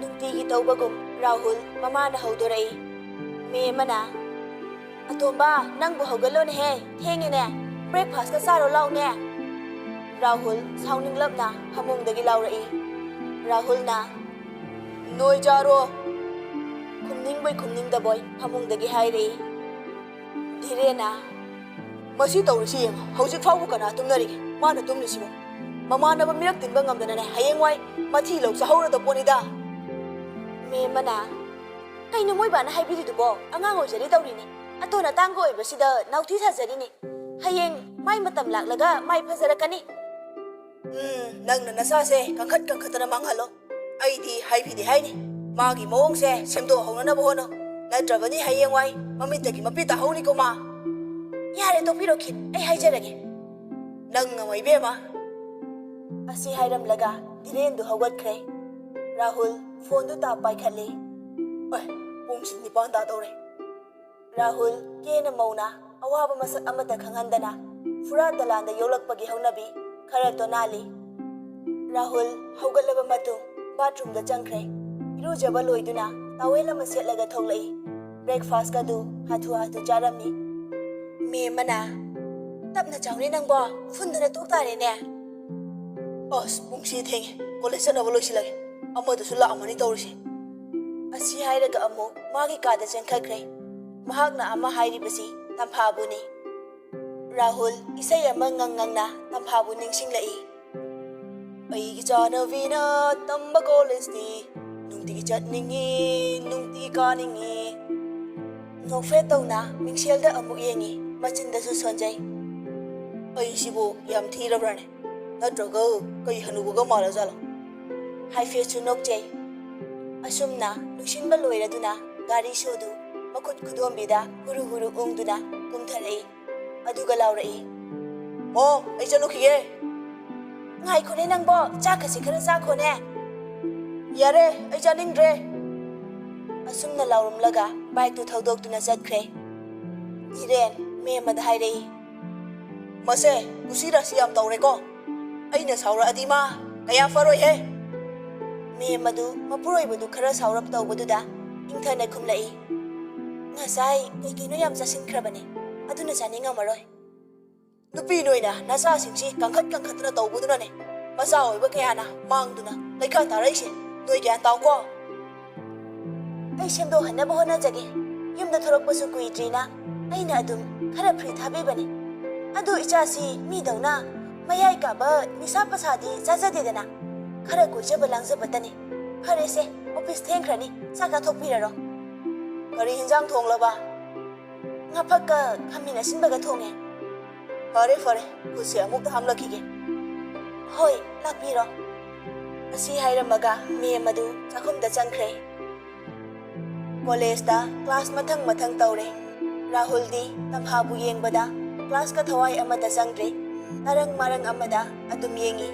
ꯅꯨꯡꯇꯤꯒꯤ ꯇꯧꯕꯒꯨꯝ ꯔꯥꯍꯨꯜ ꯃꯃꯥꯅ ꯍꯧꯗꯣꯔꯛꯏ꯫ ꯃꯦꯝꯃꯅ, "ꯑꯇꯣꯝꯕ, ꯅꯪꯕꯨ ꯍꯧꯒꯠꯂꯣꯅꯦꯍꯦ, ꯊꯦꯡꯉꯦꯅꯦ, breakfastꯀ ꯆꯥꯔꯣ ꯂꯥꯎꯅꯦ"꯫ ꯔꯥꯍꯨꯜ ꯁꯥꯎꯅꯤꯡꯂꯞꯅ ꯐꯃꯨꯡꯗꯒꯤ ꯂꯥꯎꯔꯛꯏ꯫ ꯔꯥꯍꯨꯜꯅ, "ꯅꯣꯏ ꯆꯥꯔꯣ"꯫ ꯈꯨꯝꯅꯤꯡꯕꯣꯏ ꯈꯨꯝꯅꯤꯡꯗꯕꯣꯏ ꯐꯃꯨꯡꯗꯒꯤ ꯍꯥꯏꯔꯛꯏ꯫ ꯙꯤꯔꯦꯟꯅ, "ꯃꯁꯤ ꯇꯧꯔꯤꯁꯤ ꯌꯦꯡꯉꯣ, ꯍꯧꯖꯤꯛ ꯐꯥꯎꯕ ꯀꯅꯥ ꯇꯨꯝꯅꯔꯤꯒꯦ? ꯃꯥꯅ ꯇꯨꯝꯂꯤꯁꯤꯕꯣ? ꯃꯃꯥꯟꯅꯕ ꯃꯤꯔꯛ ꯇꯤꯟꯕ ꯉꯝꯗꯅꯅꯦ, ꯍꯌꯦꯡꯋꯥꯏ ꯃꯊꯤ ꯂꯧ ꯆꯥꯍꯧꯔꯗ ꯄꯣꯠꯅꯤꯗ"꯫ ꯃꯦꯝꯃꯅ, "ꯀꯩꯅꯣ ꯃꯣꯏꯕꯥꯅ ꯍꯥꯏꯕꯤꯔꯤꯗꯨꯕꯣ? ꯑꯉꯥꯡ ꯑꯣꯏꯖꯔꯤ ꯇꯧꯔꯤꯅꯤ꯫ ꯑꯇꯣꯟ ꯑꯇꯥꯡꯒ ꯑꯣꯏꯕꯁꯤꯗ ꯅꯥꯎꯊꯤ ꯁꯥꯖꯔꯤꯅꯤ꯫ ꯍꯌꯦꯡ ꯃꯥꯏ ꯃꯇꯝ ꯂꯥꯛꯂꯒ ꯃꯥꯏ ꯐꯖꯔꯛꯀꯅꯤ꯫ ꯎꯝ, ꯅꯪꯅ ꯅꯁꯥꯁꯦ ꯀꯟꯈꯠ ꯀꯟꯈꯠꯇꯅ ꯃꯥꯡꯍꯜꯂꯣ꯫ ꯑꯩꯗꯤ ꯍꯥꯏꯕꯤꯗꯦ ꯍꯥꯏꯅꯤ, ꯃꯥꯒꯤ ꯃꯑꯣꯡꯁꯦ ꯁꯦꯝꯗꯣꯛꯍꯧꯅꯅꯕ ꯍꯣꯠꯅꯧ꯫ ꯅꯠꯇ꯭ꯔꯕꯗꯤ ꯍꯌꯦꯡꯋꯥꯏ ꯃꯃꯤꯠꯇꯒꯤ ꯃꯄꯤ ꯇꯥꯍꯧꯅꯤꯀꯣ ꯃꯥ꯫ ꯌꯥꯔꯦ, ꯇꯣꯛꯄꯤꯔꯣ ꯈꯤꯠ, ꯑꯩ ꯍꯥꯏꯖꯔꯒꯦ꯫ ꯅꯪ ꯉꯝꯃꯣ ꯏꯕꯦꯝꯃ꯫ ꯑꯁꯤ ꯍꯥꯏꯔꯝꯂꯒ ꯙꯤꯔꯦꯟꯗꯨ ꯍꯧꯒꯠꯈ꯭ꯔꯦ꯫ ꯔꯥꯍꯨꯜ ꯐꯣꯟꯗꯨ ꯇꯥꯞ ꯄꯥꯏꯈꯠꯂꯤ꯫ ꯑꯦ, ꯄꯨꯡꯁꯤ ꯅꯤꯄꯥꯟ ꯇꯥꯗꯧꯔꯦ꯫ ꯔꯥꯍꯨꯜ ꯀꯦꯅ ꯃꯧꯅ ꯑꯋꯥꯕ ꯃꯁꯛ ꯑꯃꯠꯇ ꯈꯪꯍꯟꯗꯅ ꯐꯨꯔꯥ ꯇꯂꯥꯟꯗ ꯌꯣꯛꯂꯛꯄꯒꯤ ꯍꯧꯅꯕꯤ ꯈꯔ ꯇꯣꯅꯥꯜꯂꯤ꯫ ꯔꯥꯍꯨꯜ ꯍꯧꯒꯠꯂꯕ ꯃꯇꯨꯡ ꯕꯥꯊꯔꯨꯝꯗ ꯆꯪꯈ꯭ꯔꯦ꯫ ꯏꯔꯨꯖꯕ ꯂꯣꯏꯗꯨꯅ ꯇꯥꯋꯦꯜ ꯑꯃ ꯁꯦꯠꯂꯒ ꯊꯣꯛꯂꯛꯏ꯫ ꯕ꯭ꯔꯦꯛꯐꯥꯁꯀꯗꯨ ꯍꯥꯊꯨ ꯍꯥꯊꯨ ꯆꯥꯔꯝꯃꯤ꯫ ꯃꯦꯝ ꯑꯃꯅ, "ꯇꯞꯅ ꯆꯥꯎꯅꯦ ꯅꯪꯕꯣ, ꯐꯨꯟꯗꯅ ꯇꯣꯛ ꯇꯥꯔꯦꯅꯦ꯫ ꯑꯁ, ꯄꯨꯡꯁꯤ ꯊꯦꯡꯉꯦ, ꯀꯣꯂꯦꯖ ꯆꯠꯅꯕ ꯂꯣꯏꯁꯤꯜꯂꯒꯦ꯫ ꯑꯃꯗꯨꯁꯨ ꯂꯥꯛꯑꯝꯃꯅꯤ ꯇꯧꯔꯤꯁꯦ꯫" ꯑꯁꯤ ꯍꯥꯏꯔꯒ ꯑꯃꯨꯛ ꯃꯥꯒꯤ ꯀꯥꯗ ꯆꯦꯟꯈꯠꯈ꯭ꯔꯦ꯫ ꯃꯍꯥꯛꯅ ꯑꯃ ꯍꯥꯏꯔꯤꯕꯁꯤ ꯇꯝꯐꯥꯕꯨꯅꯤ꯫ ꯔꯥꯍꯨꯜ ꯏꯁꯩ ꯑꯃ ꯉꯪ ꯉꯪꯅ ꯇꯝꯐꯥꯕꯨ ꯅꯤꯡꯁꯤꯡꯂꯛꯏ꯫ "ꯑꯩꯒꯤ ꯆꯥꯅꯕꯤꯅ ꯇꯝꯕ ꯀꯣꯂꯦꯖꯇꯤ ꯅꯨꯡꯇꯤꯒꯤ ꯆꯠꯅꯤꯡꯉꯤ, ꯅꯨꯡꯇꯤꯒꯤ ꯀꯥꯅꯤꯡꯉꯤ꯫" ꯅꯣꯛꯐꯦꯠ ꯇꯧꯅ ꯃꯤꯡꯁꯦꯜꯗ ꯑꯃꯨꯛ ꯌꯦꯡꯉꯤ, ꯃꯆꯤꯟꯗꯁꯨ ꯁꯣꯟꯖꯩ꯫ "ꯑꯩꯁꯤꯕꯨ ꯌꯥꯝ ꯊꯤꯔꯕ꯭ꯔꯥꯅꯦ? ꯅꯠꯇ꯭ꯔꯒ ꯀꯩ ꯍꯅꯨꯕꯒ ꯃꯥꯜꯂꯖꯥꯠꯂꯣ?" ꯍꯥꯏꯐꯦꯠꯁꯨ ꯅꯣꯛꯆꯩ꯫ ꯑꯁꯨꯝꯅ ꯂꯣꯏꯁꯤꯟꯕ ꯂꯣꯏꯔꯗꯨꯅ ꯒꯥꯔꯤ ꯁꯣꯗꯨ ꯃꯈꯨꯠ ꯈꯨꯗꯣꯝꯕꯤꯗ ꯍꯨꯔꯨ ꯍꯨꯔꯨ ꯎꯪꯗꯨꯅ ꯀꯨꯝꯊꯔꯛꯏ꯫ ꯑꯗꯨꯒ ꯂꯥꯎꯔꯛꯏ, "ꯃꯣ, ꯑꯩ ꯆꯠꯂꯨꯈꯤꯒꯦ꯫" "ꯉꯥꯏꯈꯣꯅꯦ ꯅꯪꯕꯣ, ꯆꯥꯛꯀꯁꯦ ꯈꯔ ꯆꯥꯈꯣꯅꯦ꯫" "ꯌꯥꯔꯦ, ꯑꯩ ꯆꯥꯅꯤꯡꯗ꯭ꯔꯦ꯫" ꯑꯁꯨꯝꯅ ꯂꯥꯎꯔꯝꯂꯒ ꯕꯥꯏꯛꯇꯨ ꯊꯧꯗꯣꯛꯇꯨꯅ ꯆꯠꯈ꯭ꯔꯦ꯫ ꯙꯤꯔꯦꯟ ꯃꯦꯝ ꯑꯗ ꯍꯥꯏꯔꯛꯏ, "ꯃꯁꯦ ꯀꯨꯁꯤ ꯔꯥꯁꯤ ꯌꯥꯝ ꯇꯧꯔꯦꯀꯣ꯫ ꯑꯩꯅ ꯁꯥꯎꯔꯛꯑꯗꯤ ꯃꯥ ꯀꯌꯥ ꯐꯔꯣꯏꯍꯦ꯫" ꯃꯦꯝ ꯑꯗꯨ ꯃꯄꯨꯔꯣꯏꯕꯗꯨ ꯈꯔ ꯁꯥꯎꯔꯞ ꯇꯧꯕꯗꯨꯗ ꯏꯪꯊꯅ ꯈꯨꯝꯂꯛꯏ, "ꯉꯁꯥꯏ ꯀꯩ ꯀꯩꯅꯣ ꯌꯥꯝ ꯆꯥꯁꯤꯟꯈ꯭ꯔꯕꯅꯦ, ꯑꯗꯨꯅ ꯆꯥꯅꯤꯡꯉꯝꯃꯔꯣꯏ꯫" "ꯅꯨꯄꯤ ꯅꯣꯏꯅ ꯅꯆꯥꯁꯤꯡꯁꯤ ꯀꯟꯈꯠ ꯀꯟꯈꯠꯇꯅ ꯇꯧꯕꯗꯨꯅꯅꯦ ꯃꯆꯥ ꯑꯣꯏꯕ ꯀꯌꯥꯅ ꯃꯥꯡꯗꯨꯅ ꯂꯩꯈꯥ ꯇꯥꯔꯛꯏꯁꯦ꯫ ꯅꯣꯏ ꯒ꯭ꯌꯥꯟ ꯇꯥꯎꯀꯣ꯫" "ꯑꯩ ꯁꯦꯝꯗꯣꯛꯍꯟꯅꯕ ꯍꯣꯠꯅꯖꯒꯦ꯫ ꯌꯨꯝꯗ ꯊꯣꯔꯛꯄꯁꯨ ꯀꯨꯏꯗ꯭ꯔꯤꯅ ꯑꯩꯅ ꯑꯗꯨꯝ ꯈꯔ ꯐ꯭ꯔꯤ ꯊꯥꯕꯤꯕꯅꯤ꯫ ꯑꯗꯨ ꯏꯆꯥꯁꯤ ꯃꯤꯗꯧꯅ ꯃꯌꯥꯏ ꯀꯥꯕ ꯅꯤꯁꯥ ꯄꯁꯥꯗꯤ ꯆꯥꯖꯗꯦꯗꯅ꯫ ꯈꯔ ꯀꯣꯏꯖꯕ ꯂꯥꯡꯖꯕꯇꯅꯤ꯫ ꯐꯔꯦꯁꯦ, ꯑꯣꯐꯤꯁ ꯊꯦꯡꯈ꯭ꯔꯅꯤ, ꯆꯥꯛ ꯆꯥꯊꯣꯛꯄꯤꯔꯔꯣ꯫" "ꯀꯔꯤ ꯍꯤꯟꯖꯥꯡ ꯊꯣꯡꯂꯕ?" "ꯉꯥꯐꯛꯀ ꯈꯥꯃꯦꯟ ꯑꯁꯤꯟꯕꯒ ꯊꯣꯡꯉꯦ꯫" "ꯐꯔꯦ, ꯐꯔꯦ, ꯈꯨꯠꯁꯦ ꯑꯃꯨꯛꯇ ꯍꯥꯝꯂꯛꯈꯤꯒꯦ꯫" "ꯍꯣꯏ, ꯂꯥꯛꯄꯤꯔꯣ꯫" ꯑꯁꯤ ꯍꯥꯏꯔꯝꯃꯒ ꯃꯦꯝ ꯑꯗꯨ ꯆꯥꯛꯈꯨꯝꯗ ꯆꯪꯈ꯭ꯔꯦ꯫ ꯀꯣꯂꯦꯖꯇ ꯀ꯭ꯂꯥꯁ ꯃꯊꯪ ꯃꯊꯪ ꯇꯧꯔꯦ꯫ ꯔꯥꯍꯨꯜꯗꯤ ꯇꯝꯐꯥꯕꯨ ꯌꯦꯡꯕꯗ ꯀ꯭ꯂꯥꯁꯀ ꯊꯋꯥꯏ ꯑꯃꯗ ꯆꯪꯗ꯭ꯔꯦ꯫ ꯇꯔꯪ ꯃꯔꯪ ꯑꯃꯗ ꯑꯗꯨꯝ ꯌꯦꯡꯉꯤ꯫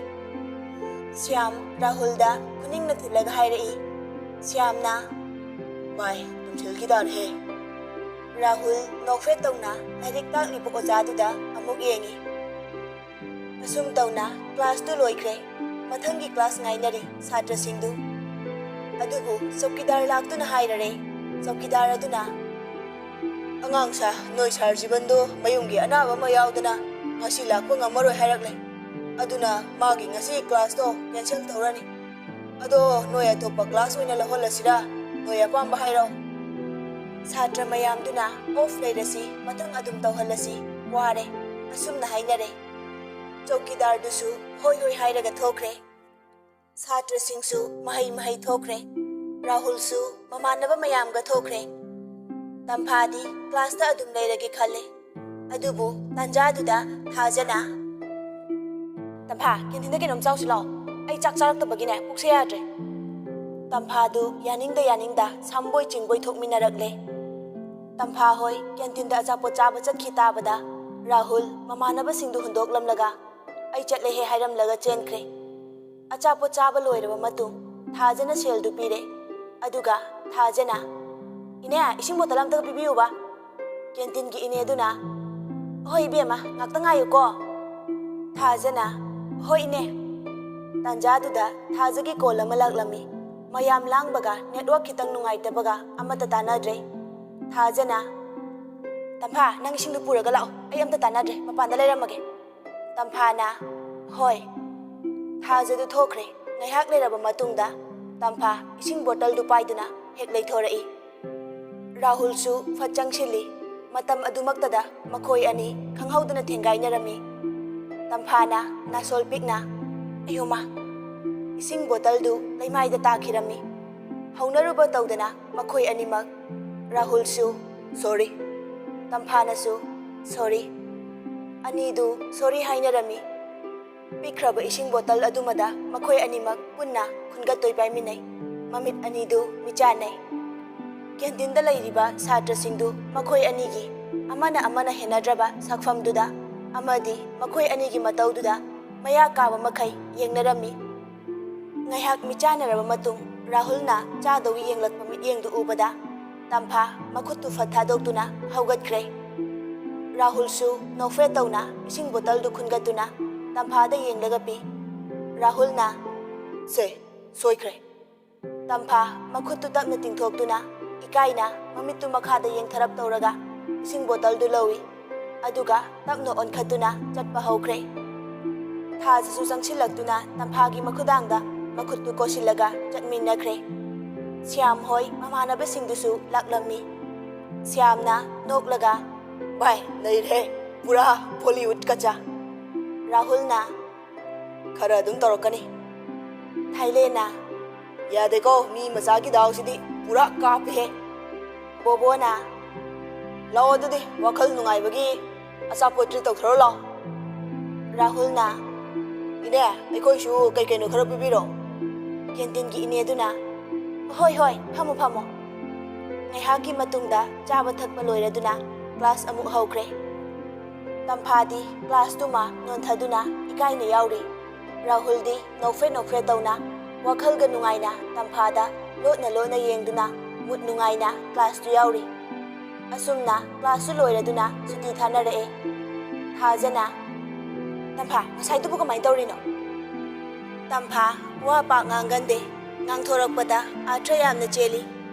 ꯁ꯭ꯌꯥꯝ ꯔꯥꯍꯨꯜꯗ ꯈꯨꯅꯤꯡꯅ ꯊꯤꯜꯂꯒ ꯍꯥꯏꯔꯛꯏ꯫ ꯁ꯭ꯌꯥꯝꯅ, "ꯚꯥꯏ, ꯇꯨꯝꯁꯤꯜꯈꯤꯗꯥꯔꯦꯍꯦ꯫" ꯔꯥꯍꯨꯜ ꯅꯣꯛꯐꯦꯠ ꯇꯧꯅ ꯂꯥꯏꯔꯤꯛ ꯇꯥꯛꯂꯤꯕ ꯑꯣꯖꯥꯗꯨꯗ ꯑꯃꯨꯛ ꯌꯦꯡꯉꯤ꯫ ꯑꯁꯨꯝ ꯇꯧꯅ ꯀ꯭ꯂꯥꯁꯇꯨ ꯂꯣꯏꯈ꯭ꯔꯦ꯫ ꯃꯊꯪꯒꯤ ꯀ꯭ꯂꯥꯁ ꯉꯥꯏꯅꯔꯤ ꯁꯥꯇ꯭ꯔꯁꯤꯡꯗꯨ꯫ ꯑꯗꯨꯕꯨ ꯆꯧꯀꯤꯗꯥꯔ ꯂꯥꯛꯇꯨꯅ ꯍꯥꯏꯔꯔꯦ꯫ ꯆꯧꯀꯤꯗꯥꯔ ꯑꯗꯨꯅ, "ꯑꯉꯥꯡ ꯁꯥ, ꯅꯣꯏ ꯁꯥꯔ ꯖꯤꯕꯟꯗꯣ ꯃꯌꯨꯝꯒꯤ ꯑꯅꯥꯕ ꯑꯃ ꯌꯥꯎꯗꯅ ꯉꯁꯤ ꯂꯥꯛꯄ ꯉꯝꯃꯔꯣꯏ ꯍꯥꯏꯔꯛꯂꯦ꯫ ꯑꯗꯨꯅ ꯃꯥꯒꯤ ꯉꯁꯤ ꯀ꯭ꯂꯥꯁꯇꯣ ꯀꯦꯟꯁꯦꯜ ꯇꯧꯔꯅꯤ꯫ ꯑꯗꯣ ꯅꯣꯏ ꯑꯇꯣꯞꯄ ꯀ꯭ꯂꯥꯁ ꯑꯣꯏꯅ ꯂꯧꯍꯜꯂꯁꯤꯔꯥ? ꯅꯣꯏ ꯑꯄꯥꯝꯕ ꯍꯥꯏꯔꯣ꯫" ꯁꯥꯇ꯭ꯔ ꯃꯌꯥꯝꯗꯨꯅ, "ꯑꯣꯐ ꯂꯩꯔꯁꯤ, ꯃꯊꯪ ꯑꯗꯨꯝ ꯇꯧꯍꯜꯂꯁꯤ, ꯋꯥꯔꯦ꯫" ꯑꯁꯨꯝꯅ ꯍꯥꯏꯅꯔꯦ꯫ ꯆꯧꯀꯤꯗꯥꯔꯗꯨꯁꯨ ꯍꯣꯏ ꯍꯣꯏ ꯍꯥꯏꯔꯒ ꯊꯣꯛꯈ꯭ꯔꯦ꯫ ꯁꯥꯇ꯭ꯔꯁꯤꯡꯁꯨ ꯃꯍꯩ ꯃꯍꯩ ꯊꯣꯛꯈ꯭ꯔꯦ꯫ ꯔꯥꯍꯨꯜꯁꯨ ꯃꯃꯥꯟꯅꯕ ꯃꯌꯥꯝꯒ ꯊꯣꯛꯈ꯭ꯔꯦ꯫ ꯇꯝꯐꯥꯗꯤ ꯀ꯭ꯂꯥꯁꯇ ꯑꯗꯨꯝ ꯂꯩꯔꯒꯦ ꯈꯜꯂꯦ꯫ ꯑꯗꯨꯕꯨ ꯇꯥꯟꯖꯥꯗꯨꯗ ꯊꯥꯖꯅ, "ꯇꯝꯐꯥ, ꯀꯦꯟꯇꯤꯟꯗ ꯀꯩꯅꯣꯝ ꯆꯥꯎꯁꯤ ꯂꯥꯛꯑꯣ꯫ ꯑꯩ ꯆꯥꯛ ꯆꯥꯔꯛꯇꯕꯒꯤꯅꯦ, ꯄꯨꯛꯁꯦ ꯌꯥꯗ꯭ꯔꯦ꯫" ꯇꯝꯐꯥꯗꯨ ꯌꯥꯅꯤꯡꯗ ꯌꯥꯅꯤꯡꯗ ꯁꯝꯕꯣꯏ ꯆꯤꯡꯕꯣꯏ ꯊꯣꯛꯃꯤꯟꯅꯔꯛꯂꯦ꯫ ꯇꯝꯐꯥ ꯍꯣꯏ ꯀꯦꯟꯇꯤꯟꯗ ꯑꯆꯥꯄꯣꯠ ꯆꯥꯕ ꯆꯠꯈꯤ ꯇꯥꯕꯗ ꯔꯥꯍꯨꯜ ꯃꯃꯥꯟꯅꯕꯁꯤꯡꯗꯨ ꯍꯨꯟꯗꯣꯛꯂꯝꯂꯒ, "ꯑꯩ ꯆꯠꯂꯦꯍꯦ" ꯍꯥꯏꯔꯝꯂꯒ ꯆꯦꯟꯈ꯭ꯔꯦ꯫ ꯑꯆꯥꯄꯣꯠ ꯆꯥꯕ ꯂꯣꯏꯔꯕ ꯃꯇꯨꯡ ꯊꯥꯖꯅ ꯁꯦꯜꯗꯨ ꯄꯤꯔꯦ꯫ ꯑꯗꯨꯒ ꯊꯥꯖꯅ, "ꯏꯅꯦ, ꯏꯁꯤꯡ ꯕꯣꯇꯜ ꯑꯝꯇꯒ ꯄꯤꯕꯤꯌꯨꯕ꯫" ꯀꯦꯟꯇꯤꯟꯒꯤ ꯏꯅꯦꯗꯨꯅ, "ꯍꯣꯏ ꯏꯕꯦꯝꯃ, ꯉꯥꯛꯇ ꯉꯥꯏꯌꯨꯀꯣ꯫" ꯊꯥꯖꯅ, "ꯍꯣꯏ ꯏꯅꯦ꯫" ꯇꯥꯟꯖꯥꯗꯨꯗ ꯊꯥꯖꯒꯤ ꯀꯣꯜ ꯑꯃ ꯂꯥꯛꯂꯝꯃꯤ꯫ ꯃꯌꯥꯝ ꯂꯥꯡꯕꯒ ꯅꯦꯠꯋꯥꯔꯛ ꯈꯤꯇꯪ ꯅꯨꯡꯉꯥꯏꯇꯕꯒ ꯑꯃꯠꯇ ꯇꯥꯟꯅꯗ꯭ꯔꯦ꯫ ꯊꯥꯖꯅ, "ꯇꯝꯐꯥ, ꯅꯪ ꯏꯁꯤꯡꯗꯨ ꯄꯨꯔꯒ ꯂꯥꯛꯑꯣ, ꯑꯩ ꯑꯝꯇ ꯇꯥꯟꯅꯗ꯭ꯔꯦ, ꯃꯄꯥꯟꯗ ꯂꯩꯔꯝꯃꯒꯦ꯫" ꯇꯝꯐꯥꯅ, "ꯍꯣꯏ꯫" ꯊꯥꯖꯗꯨ ꯊꯣꯛꯈ꯭ꯔꯦ꯫ ꯉꯥꯏꯍꯥꯛ ꯂꯩꯔꯕ ꯃꯇꯨꯡꯗ ꯇꯝꯐꯥ ꯏꯁꯤꯡ ꯕꯣꯇꯜꯗꯨ ꯄꯥꯏꯗꯨꯅ ꯍꯦꯛ ꯂꯩꯊꯣꯔꯛꯏ꯫ ꯔꯥꯍꯨꯜꯁꯨ ꯐꯠ ꯆꯪꯁꯤꯜꯂꯤ꯫ ꯃꯇꯝ ꯑꯗꯨꯃꯛꯇꯗ ꯃꯈꯣꯏ ꯑꯅꯤ ꯈꯪꯍꯧꯗꯅ ꯊꯦꯡꯒꯥꯏꯅꯔꯝꯃꯤ꯫ ꯇꯝꯐꯥꯅ ꯅꯥꯁꯣꯜ ꯄꯤꯛꯅ, "ꯑꯌꯣꯃꯥ!" ꯏꯁꯤꯡ ꯕꯣꯇꯜꯗꯨ ꯂꯩꯃꯥꯏꯗ ꯇꯥꯈꯤꯔꯝꯃꯤ꯫ ꯍꯧꯅꯔꯨꯕ ꯇꯧꯗꯅ ꯃꯈꯣꯏ ꯑꯅꯤꯃꯛ, ꯔꯥꯍꯨꯜꯁꯨ, "ꯁꯣꯔꯤ꯫" ꯇꯝꯐꯥꯅꯁꯨ, "ꯁꯣꯔꯤ꯫" ꯑꯅꯤꯗꯨ ꯁꯣꯔꯤ ꯍꯥꯏꯅꯔꯝꯃꯤ꯫ ꯄꯤꯛꯈ꯭ꯔꯕ ꯏꯁꯤꯡ ꯕꯣꯇꯜ ꯑꯗꯨꯃꯗ ꯃꯈꯣꯏ ꯑꯅꯤꯃꯛ ꯄꯨꯟꯅ ꯈꯨꯟꯒꯠꯇꯣꯏ ꯄꯥꯏꯃꯤꯟꯅꯩ꯫ ꯃꯃꯤꯠ ꯑꯅꯤꯗꯨ ꯃꯤꯆꯥꯟꯅꯩ꯫ ꯀꯦꯟꯇꯤꯟꯗ ꯂꯩꯔꯤꯕ ꯁꯥꯇ꯭ꯔꯁꯤꯡꯗꯨ ꯃꯈꯣꯏ ꯑꯅꯤꯒꯤ ꯑꯃꯅ ꯑꯃꯅ ꯍꯦꯟꯅꯗ꯭ꯔꯕ ꯁꯛꯐꯝꯗꯨꯗ ꯑꯃꯗꯤ ꯃꯈꯣꯏ ꯑꯅꯤꯒꯤ ꯃꯇꯧꯗꯨꯗ ꯃꯌꯥ ꯀꯥꯕ ꯃꯈꯩ ꯌꯦꯡꯅꯔꯝꯃꯤ꯫ ꯉꯥꯏꯍꯥꯛ ꯃꯤꯆꯥꯟꯅꯔꯕ ꯃꯇꯨꯡ ꯔꯥꯍꯨꯜꯅ ꯆꯥꯗꯧꯒꯤ ꯌꯦꯡꯂꯛꯄ ꯃꯤꯠꯌꯦꯡꯗꯨ ꯎꯕꯗ ꯇꯝꯐꯥ ꯃꯈꯨꯠꯇꯨ ꯐꯠ ꯊꯥꯗꯣꯛꯇꯨꯅ ꯍꯧꯒꯠꯈ꯭ꯔꯦ꯫ ꯔꯥꯍꯨꯜꯁꯨ ꯅꯣꯛꯐꯦꯠ ꯇꯧꯅ ꯏꯁꯤꯡ ꯕꯣꯇꯜꯗꯨ ꯈꯨꯟꯒꯠꯇꯨꯅ ꯇꯝꯐꯥꯗ ꯌꯦꯡꯂꯒ ꯄꯤ꯫ ꯔꯥꯍꯨꯜꯅ, "ꯁꯦ, ꯁꯣꯏꯈ꯭ꯔꯦ꯫" ꯇꯝꯐꯥ ꯃꯈꯨꯠꯇꯨ ꯇꯞꯅ ꯇꯤꯡꯊꯣꯛꯇꯨꯅ ꯏꯀꯥꯏꯅ ꯃꯃꯤꯠꯇꯨ ꯃꯈꯥꯗ ꯌꯦꯡꯊꯔꯞ ꯇꯧꯔꯒ ꯏꯁꯤꯡ ꯕꯣꯇꯜꯗꯨ ꯂꯧꯏ꯫ ꯑꯗꯨꯒ ꯇꯞꯅ ꯑꯣꯟꯈꯠꯇꯨꯅ ꯆꯠꯄ ꯍꯧꯈ꯭ꯔꯦ꯫ ꯊꯥꯖꯁꯨ ꯆꯪꯁꯤꯜꯂꯛꯇꯨꯅ ꯇꯝꯐꯥꯒꯤ ꯃꯈꯨꯗꯥꯡꯗ ꯃꯈꯨꯠꯇꯨ ꯀꯣꯁꯤꯜꯂꯒ ꯆꯠꯃꯤꯟꯅꯈ꯭ꯔꯦ꯫ ꯁ꯭ꯌꯥꯝ ꯍꯣꯏ ꯃꯃꯥꯟꯅꯕꯁꯤꯡꯗꯨꯁꯨ ꯂꯥꯛꯂꯝꯃꯤ꯫ ꯁ꯭ꯌꯥꯝꯅ ꯅꯣꯛꯂꯒ, "ꯚꯥꯏ, ꯅꯩꯔꯦ, ꯄꯨꯔꯥ ꯕꯣꯂꯤꯋꯨꯗꯀ ꯆꯥ꯫" ꯔꯥꯍꯨꯜꯅ, "ꯈꯔ ꯑꯗꯨꯝ ꯇꯧꯔꯛꯀꯅꯤ꯫" ꯊꯥꯏꯂꯦꯟꯅ, "ꯌꯥꯗꯦꯀꯣ, ꯃꯤ ꯃꯆꯥꯒꯤ ꯗꯥꯎꯁꯤꯗꯤ ꯄꯨꯔꯥ ꯀꯥꯞꯄꯦꯍꯦ꯫" ꯕꯣꯕꯣꯅ, "ꯂꯥꯛꯑꯣ ꯑꯗꯨꯗꯤ, ꯋꯥꯈꯜ ꯅꯨꯡꯉꯥꯏꯕꯒꯤ ꯑꯆꯥꯄꯣꯠ ꯇ꯭ꯔꯤꯠ ꯇꯧꯊꯔꯣ ꯂꯥꯛꯑꯣ꯫" ꯔꯥꯍꯨꯜꯅ, "ꯏꯅꯦ, ꯑꯩꯈꯣꯏꯁꯨ ꯀꯩ ꯀꯩꯅꯣ ꯈꯔ ꯄꯤꯕꯤꯔꯣ꯫" ꯀꯦꯟꯇꯤꯟꯒꯤ ꯏꯅꯦꯗꯨꯅ, "ꯍꯣꯏ ꯍꯣꯏ, ꯐꯝꯃꯣ ꯐꯝꯃꯣ꯫" ꯉꯥꯏꯍꯥꯛꯀꯤ ꯃꯇꯨꯡꯗ ꯆꯥꯕ ꯊꯛꯄ ꯂꯣꯏꯔꯗꯨꯅ ꯀ꯭ꯂꯥꯁ ꯑꯃꯨꯛ ꯍꯧꯈ꯭ꯔꯦ꯫ ꯇꯝꯐꯥꯗꯤ ꯀ꯭ꯂꯥꯁꯇꯨꯃ ꯅꯣꯟꯊꯗꯨꯅ ꯏꯀꯥꯏꯅ ꯌꯥꯎꯔꯤ꯫ ꯔꯥꯍꯨꯜꯗꯤ ꯅꯣꯛꯐꯦꯠ ꯅꯣꯛꯐꯦꯠ ꯇꯧꯅ ꯋꯥꯈꯜꯒ ꯅꯨꯡꯉꯥꯏꯅ ꯇꯝꯐꯥꯗ ꯂꯣꯠꯅ ꯂꯣꯠꯅ ꯌꯦꯡꯗꯨꯅ ꯃꯨꯠ ꯅꯨꯡꯉꯥꯏꯅ ꯀ꯭ꯂꯥꯁꯇꯨ ꯌꯥꯎꯔꯤ꯫ ꯑꯁꯨꯝꯅ ꯀ꯭ꯂꯥꯁꯇꯨ ꯂꯣꯏꯔꯗꯨꯅ ꯁꯨꯇꯤ ꯊꯥꯅꯔꯛꯑꯦ꯫ ꯊꯥꯖꯅ, "ꯇꯝꯐꯥ, ꯉꯁꯥꯏꯗꯨꯕꯨ ꯀꯃꯥꯏꯅ ꯇꯧꯔꯤꯅꯣ?" ꯇꯝꯐꯥ ꯋꯥ ꯄꯥꯛ ꯉꯥꯡꯒꯟꯗꯦ꯫ ꯉꯥꯡꯊꯣꯔꯛꯄꯗ ꯑꯥꯔꯊ ꯌꯥꯝꯅ ꯆꯦꯜꯂꯤ꯫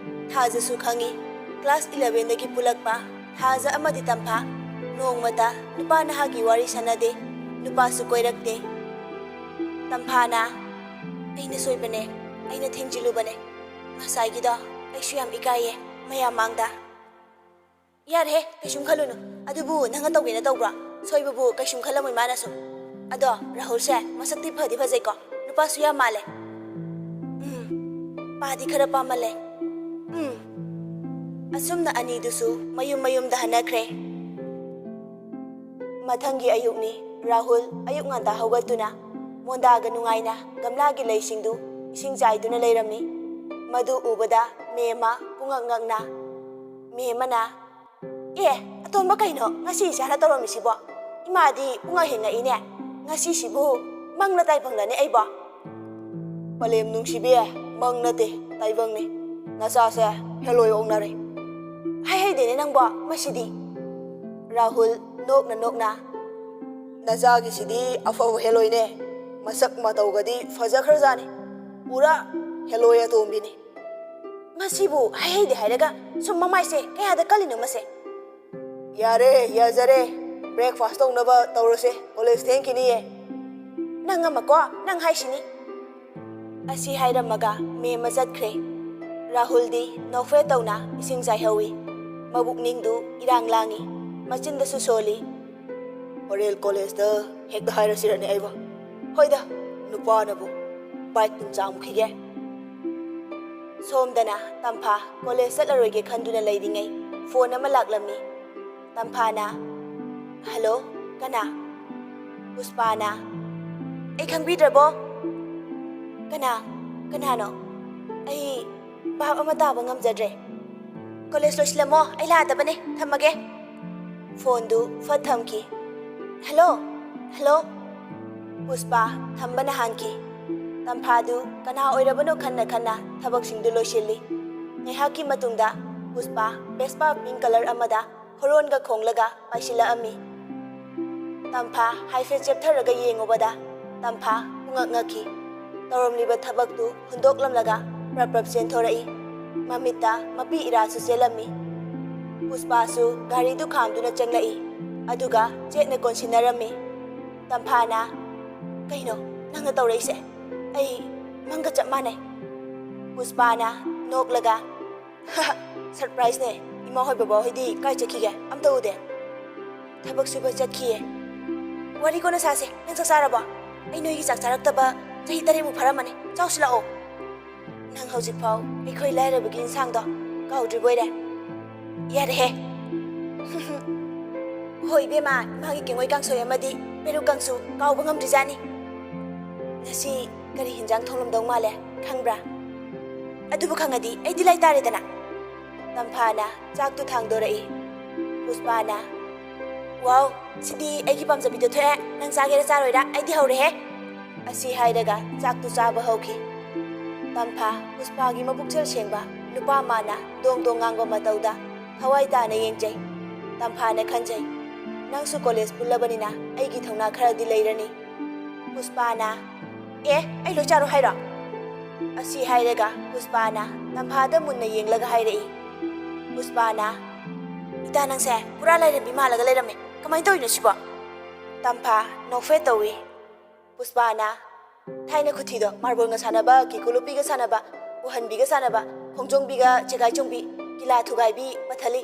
ꯊꯥꯖꯁꯨ ꯈꯪꯏ꯫ ꯀ꯭ꯂꯥꯁ ꯏꯂꯚꯦꯟꯗꯒꯤ ꯄꯨꯜꯂꯛꯄ ꯊꯥꯖ ꯑꯃꯗꯤ ꯇꯝꯐꯥ ꯅꯣꯡꯃꯇ ꯅꯨꯄꯥ ꯅꯍꯥꯒꯤ ꯋꯥꯔꯤ ꯁꯥꯟꯅꯗꯦ, ꯅꯨꯄꯥꯁꯨ ꯀꯣꯏꯔꯛꯇꯦ꯫ ꯇꯝꯐꯥꯅ, "ꯑꯩꯅ ꯁꯣꯏꯕꯅꯦ, ꯑꯩꯅ ꯊꯦꯡꯖꯤꯜꯂꯨꯕꯅꯦ꯫ ꯉꯁꯥꯏꯒꯤꯗꯣ ꯑꯩꯁꯨ ꯌꯥꯝ ꯏꯀꯥꯏꯌꯦ ꯃꯌꯥꯝ ꯃꯥꯡꯗ꯫" "ꯌꯥꯔꯦꯍꯦ, ꯀꯩꯁꯨꯝ ꯈꯜꯂꯨꯅꯨ꯫ ꯑꯗꯨꯕꯨ ꯅꯪꯅ ꯇꯧꯒꯦꯅ ꯇꯧꯕ꯭ꯔꯣ? ꯁꯣꯏꯕꯕꯨ ꯀꯩꯁꯨꯝ ꯈꯜꯂꯝꯃꯣꯏ ꯃꯥꯅꯁꯨ꯫ ꯑꯗꯣ ꯔꯥꯍꯨꯜꯁꯦ ꯃꯁꯛꯇꯤ ꯐꯗꯤ ꯐꯖꯩꯀꯣ, ꯅꯨꯄꯥꯁꯨ ꯌꯥꯝ ꯃꯥꯜꯂꯦ꯫ ꯎꯝ, ꯄꯥꯗꯤ ꯈꯔ ꯄꯥꯝꯃꯜꯂꯦ꯫ ꯎꯝ꯫" ꯑꯁꯨꯝꯅ ꯑꯅꯤꯗꯨꯁꯨ ꯃꯌꯨꯝ ꯃꯌꯨꯝꯗ ꯍꯟꯅꯈ꯭ꯔꯦ꯫ ꯃꯊꯪꯒꯤ ꯑꯌꯨꯛꯅꯤ꯫ ꯔꯥꯍꯨꯜ ꯑꯌꯨꯛ ꯉꯟꯇꯥ ꯍꯧꯒꯠꯇꯨꯅ ꯃꯣꯟꯗꯥꯒ ꯅꯨꯡꯉꯥꯏꯅ ꯒꯝꯂꯥꯒꯤ ꯂꯩꯁꯤꯡꯗꯨ ꯏꯁꯤꯡ ꯆꯥꯏꯗꯨꯅ ꯂꯩꯔꯝꯃꯤ꯫ ꯃꯗꯨ ꯎꯕꯗ ꯃꯦꯝꯃ ꯄꯨꯡꯉꯛ ꯉꯛꯅ, ꯃꯦꯝꯃꯅ, "ꯑꯦ, ꯑꯇꯣꯝꯕ, ꯀꯩꯅꯣ ꯉꯁꯤ ꯏꯆꯥꯅ ꯇꯧꯔꯝꯃꯤꯁꯤꯕꯣ? ꯏꯃꯥꯗꯤ ꯄꯨꯡꯉꯛ ꯍꯦꯛ ꯉꯛꯏꯅꯦ꯫ ꯉꯁꯤꯁꯤꯕꯨ ꯃꯪꯂ ꯇꯥꯏꯕꯪꯂꯅꯦ ꯑꯩꯕꯣ?" "ꯃꯥꯂꯦꯝ ꯅꯨꯡꯁꯤꯕꯤ, ꯃꯪ ꯅꯠꯇꯦ, ꯇꯥꯏꯕꯪꯅꯤ꯫ ꯅꯆꯥꯁꯦ ꯍꯦꯂꯣꯏ ꯑꯣꯛꯅꯔꯦ꯫ ꯍꯥꯏ ꯍꯩꯗꯦꯅꯦ ꯅꯪꯕꯣ ꯃꯁꯤꯗꯤ꯫" ꯔꯥꯍꯨꯜ ꯅꯣꯛꯅ ꯅꯣꯛꯅ, "ꯅꯆꯥꯒꯤꯁꯤꯗꯤ ꯑꯐꯕ ꯍꯦꯂꯣꯏꯅꯦ꯫ ꯃꯁꯛ ꯃꯇꯧꯒꯗꯤ ꯐꯖꯈ꯭ꯔꯖꯥꯠꯅꯤ꯫ ꯄꯨꯔꯥ ꯍꯦꯂꯣꯏ ꯑꯇꯣꯝꯕꯤꯅꯤ꯫" "ꯃꯁꯤꯕꯨ ꯍꯥꯏ ꯍꯩꯗꯦ ꯍꯥꯏꯔꯒ ꯁꯨꯝ ꯃꯃꯥꯏꯁꯦ ꯀꯌꯥꯗ ꯀꯜꯂꯤꯅꯣ ꯃꯁꯦ?" "ꯌꯥꯔꯦ, ꯌꯥꯖꯔꯦ꯫ ꯕ꯭ꯔꯦꯛꯐꯥꯁ ꯇꯧꯅꯕ ꯇꯧꯔꯁꯦ, ꯀꯣꯂꯦꯖ ꯊꯦꯡꯈꯤꯅꯤꯌꯦ꯫" "ꯅꯪ ꯑꯃꯀꯣ, ꯅꯪ ꯍꯥꯏꯁꯤꯅꯤ꯫" ꯑꯁꯤ ꯍꯥꯏꯔꯝꯃꯒ ꯃꯦꯝꯃ ꯆꯠꯈ꯭ꯔꯦ꯫ ꯔꯥꯍꯨꯜꯗꯤ ꯅꯣꯛꯐꯦꯠ ꯇꯧꯅ ꯏꯁꯤꯡ ꯆꯥꯏꯍꯧꯏ꯫ ꯃꯕꯨꯛꯅꯤꯡꯗꯨ ꯏꯔꯥꯡ ꯂꯥꯡꯏ, ꯃꯆꯤꯟꯗꯁꯨ ꯁꯣꯜꯂꯤ꯫ "ꯍꯣꯔꯦꯟ ꯀꯣꯂꯦꯖꯇ ꯍꯦꯛꯇ ꯍꯥꯏꯔꯁꯤꯔꯅꯦ ꯑꯩꯕꯣ? ꯍꯣꯏꯗ, ꯅꯨꯄꯥꯅꯕꯨ꯫ ꯕꯥꯏꯛ ꯇꯨꯝ ꯆꯥꯝꯈꯤꯒꯦ꯫" ꯁꯣꯝꯗꯅ ꯇꯝꯐꯥ ꯀꯣꯂꯦꯖ ꯆꯠꯂꯔꯣꯏꯒꯦ ꯈꯟꯗꯨꯅ ꯂꯩꯔꯤꯉꯩ ꯐꯣꯟ ꯑꯃ ꯂꯥꯛꯂꯝꯃꯤ꯫ ꯇꯝꯐꯥꯅ, "ꯍꯜꯂꯣ, ꯀꯅꯥ?" ꯄꯨꯁꯄꯥꯅ, "ꯑꯩ ꯈꯪꯕꯤꯗ꯭ꯔꯕꯣ?" "ꯀꯅꯥ? ꯀꯅꯥꯅꯣ? ꯑꯩ ꯚꯥꯞ ꯑꯃ ꯇꯥꯕ ꯉꯝꯖꯗ꯭ꯔꯦ꯫" "ꯀꯣꯂꯦꯖ ꯂꯣꯏꯁꯤꯜꯂꯝꯃꯣ, ꯑꯩ ꯂꯥꯛꯑꯗꯕꯅꯦ, ꯊꯝꯃꯒꯦ꯫" ꯐꯣꯟꯗꯨ ꯐꯠ ꯊꯝꯈꯤ꯫ "Hello, hello." ꯄꯨꯁꯄꯥ ꯊꯝꯕꯅ ꯍꯥꯟꯈꯤ꯫ ꯇꯝꯐꯥꯗꯨ ꯀꯅꯥ ꯑꯣꯏꯔꯕꯅꯣ ꯈꯟꯅ ꯈꯟꯅ ꯊꯕꯛꯁꯤꯡꯗꯨ ꯂꯣꯏꯁꯤꯜꯂꯤ꯫ ꯉꯥꯏꯍꯥꯛꯀꯤ ꯃꯇꯨꯡꯗ ꯄꯨꯁꯄꯥ ꯕꯦꯁꯄꯥ ꯄꯤꯡ ꯀꯂꯔ ꯑꯃꯗ ꯍꯣꯔꯣꯟꯒ ꯈꯣꯡꯂꯒ ꯄꯥꯏꯁꯤꯜꯂꯛꯑꯝꯃꯤ꯫ ꯇꯝꯐꯥ ꯍꯥꯏꯐꯦꯠ ꯆꯦꯞꯊꯔꯒ ꯌꯦꯡꯉꯨꯕꯗ ꯇꯝꯐꯥ ꯄꯨꯡꯉꯛ ꯉꯛꯈꯤ꯫ ꯇꯧꯔꯝꯂꯤꯕ ꯊꯕꯛꯇꯨ ꯍꯨꯟꯗꯣꯛꯂꯝꯂꯒ ꯄ꯭ꯔꯞ ꯄ꯭ꯔꯞ ꯆꯦꯟꯊꯣꯔꯛꯏ꯫ ꯃꯃꯤꯠꯇ ꯃꯄꯤ ꯏꯔꯥꯁꯨ ꯆꯦꯜꯂꯝꯃꯤ꯫ ꯄꯨꯁꯄꯥꯁꯨ ꯒꯥꯔꯤꯗꯨ ꯈꯥꯝꯗꯨꯅ ꯆꯪꯂꯛꯏ, ꯑꯗꯨꯒ ꯆꯦꯠꯅ ꯀꯣꯟꯁꯤꯟꯅꯔꯝꯃꯤ꯫ ꯇꯝꯐꯥꯅ, "ꯀꯩꯅꯣ ꯅꯪꯅ ꯇꯧꯔꯛꯏꯁꯦ? ꯑꯩ ꯃꯪꯒ ꯆꯞ ꯃꯥꯟꯅꯩ꯫" ꯄꯨꯁꯄꯥꯅ ꯅꯣꯛꯂꯒ, "ꯁꯔꯄ꯭ꯔꯥꯏꯖꯅꯦ꯫ ꯏꯃꯥ ꯍꯣꯏ ꯕꯕꯥ ꯍꯣꯏꯗꯤ ꯀꯥꯏ ꯆꯠꯈꯤꯒꯦ? ꯑꯝꯇ ꯎꯗꯦ꯫" "ꯊꯕꯛ ꯁꯨꯕ ꯆꯠꯈꯤꯌꯦ꯫" "ꯋꯥꯔꯤ ꯀꯣꯟꯅ ꯁꯥꯁꯦ꯫ ꯅꯪ ꯆꯥꯛ ꯆꯥꯔꯕꯣ? ꯑꯩ ꯅꯣꯏꯒꯤ ꯆꯥꯛ ꯆꯥꯔꯛꯇꯕ ꯆꯍꯤ ꯇꯔꯦꯠꯃꯨꯛ ꯐꯥꯔꯝꯃꯅꯤ꯫ ꯆꯥꯎꯁꯤ ꯂꯥꯛꯑꯣ꯫" "ꯅꯪ ꯍꯧꯖꯤꯛꯐꯥꯎ ꯑꯩꯈꯣꯏ ꯂꯥꯏꯔꯕꯒꯤ ꯏꯟꯁꯥꯡꯗꯣ ꯀꯥꯎꯗ꯭ꯔꯤꯕꯣꯏꯔꯦ?" "ꯌꯥꯔꯦꯍꯦ꯫" ꯍꯣꯏ ꯏꯕꯦꯝꯃ, ꯏꯃꯥꯒꯤ ꯀꯦꯡꯉꯣꯏ ꯀꯥꯡꯁꯣꯏ ꯑꯃꯗꯤ ꯄꯦꯔꯨꯛ ꯀꯥꯡꯁꯨ ꯀꯥꯎꯕ ꯉꯝꯗ꯭ꯔꯤꯖꯥꯠꯅꯤ꯫ ꯉꯁꯤ ꯀꯔꯤ ꯍꯤꯟꯖꯥꯡ ꯊꯣꯡꯂꯝꯗꯧ ꯃꯥꯜꯂꯦ ꯈꯪꯕ꯭ꯔꯥ? ꯑꯗꯨꯕꯨ ꯈꯪꯉꯗꯤ ꯑꯩꯗꯤ ꯂꯥꯏ ꯇꯥꯔꯦꯗꯅ꯫ ꯇꯝꯐꯥꯅ ꯆꯥꯛꯇꯨ ꯊꯥꯡꯗꯣꯔꯛꯏ꯫ ꯄꯨꯁꯄꯥꯅ, "ꯋꯥꯎ, ꯁꯤꯗꯤ ꯑꯩꯒꯤ ꯄꯥꯝꯖꯕꯤꯗꯣ ꯊꯣꯛꯑꯦ꯫ ꯅꯪ ꯆꯥꯒꯦꯔꯥ ꯆꯥꯔꯣꯏꯔꯥ? ꯑꯩꯗꯤ ꯍꯧꯔꯦꯍꯦ!" ꯑꯁꯤ ꯍꯥꯏꯔꯒ ꯆꯥꯛꯇꯨ ꯆꯥꯕ ꯍꯧꯈꯤ꯫ ꯇꯝꯐꯥ, ꯄꯨꯁꯄꯥꯒꯤ ꯃꯄꯨꯛꯆꯦꯜ ꯁꯦꯡꯕ ꯅꯨꯄꯥ ꯃꯥꯅ ꯗꯣꯡ ꯗꯣꯡ ꯉꯥꯡꯕ ꯃꯇꯧꯗ ꯊꯋꯥꯏ ꯇꯥꯅ ꯌꯦꯡꯖꯩ꯫ ꯇꯝꯐꯥꯅ ꯈꯟꯖꯩ, "ꯅꯪꯁꯨ ꯀꯣꯂꯦꯖ ꯄꯨꯜꯂꯕꯅꯤꯅ ꯑꯩꯒꯤ ꯊꯧꯅꯥ ꯈꯔꯗꯤ ꯂꯩꯔꯅꯤ꯫" ꯄꯨꯁꯄꯥꯅ, "ꯑꯦ, ꯑꯩ ꯂꯣꯏ ꯆꯥꯔꯣ ꯍꯥꯏꯔꯣ?" ꯑꯁꯤ ꯍꯥꯏꯔꯒ ꯄꯨꯁꯄꯥꯅ ꯇꯝꯐꯥꯗ ꯃꯨꯟꯅ ꯌꯦꯡꯂꯒ ꯍꯥꯏꯔꯛꯏ꯫ ꯄꯨꯁꯄꯥꯅ, "ꯏꯇꯥ, ꯅꯪꯁꯦ ꯄꯨꯔꯥ ꯂꯥꯏꯔꯦꯝꯕꯤ ꯃꯥꯜꯂꯒ ꯂꯩꯔꯝꯃꯦ꯫ ꯀꯃꯥꯏꯅ ꯇꯧꯔꯤꯅꯣ ꯁꯤꯕꯣ?" ꯇꯝꯐꯥ ꯅꯣꯛꯐꯦꯠ ꯇꯧꯏ꯫ ꯄꯨꯁꯄꯥꯅ, "ꯊꯥꯏꯅ ꯈꯨꯊꯤꯗꯣ, ꯃꯥꯔꯕꯣꯜꯒ ꯁꯥꯟꯅꯕ, ꯀꯤꯀꯨ ꯂꯨꯞꯄꯤꯒ ꯁꯥꯟꯅꯕ, ꯎꯍꯟꯕꯤꯒ ꯁꯥꯟꯅꯕ, ꯈꯣꯡꯖꯣꯡꯕꯤꯒ ꯆꯦꯒꯥꯏ ꯆꯣꯡꯕꯤ, ꯀꯤꯂꯥ ꯊꯨꯒꯥꯏꯕꯤ, ꯄꯊꯂꯤ꯫"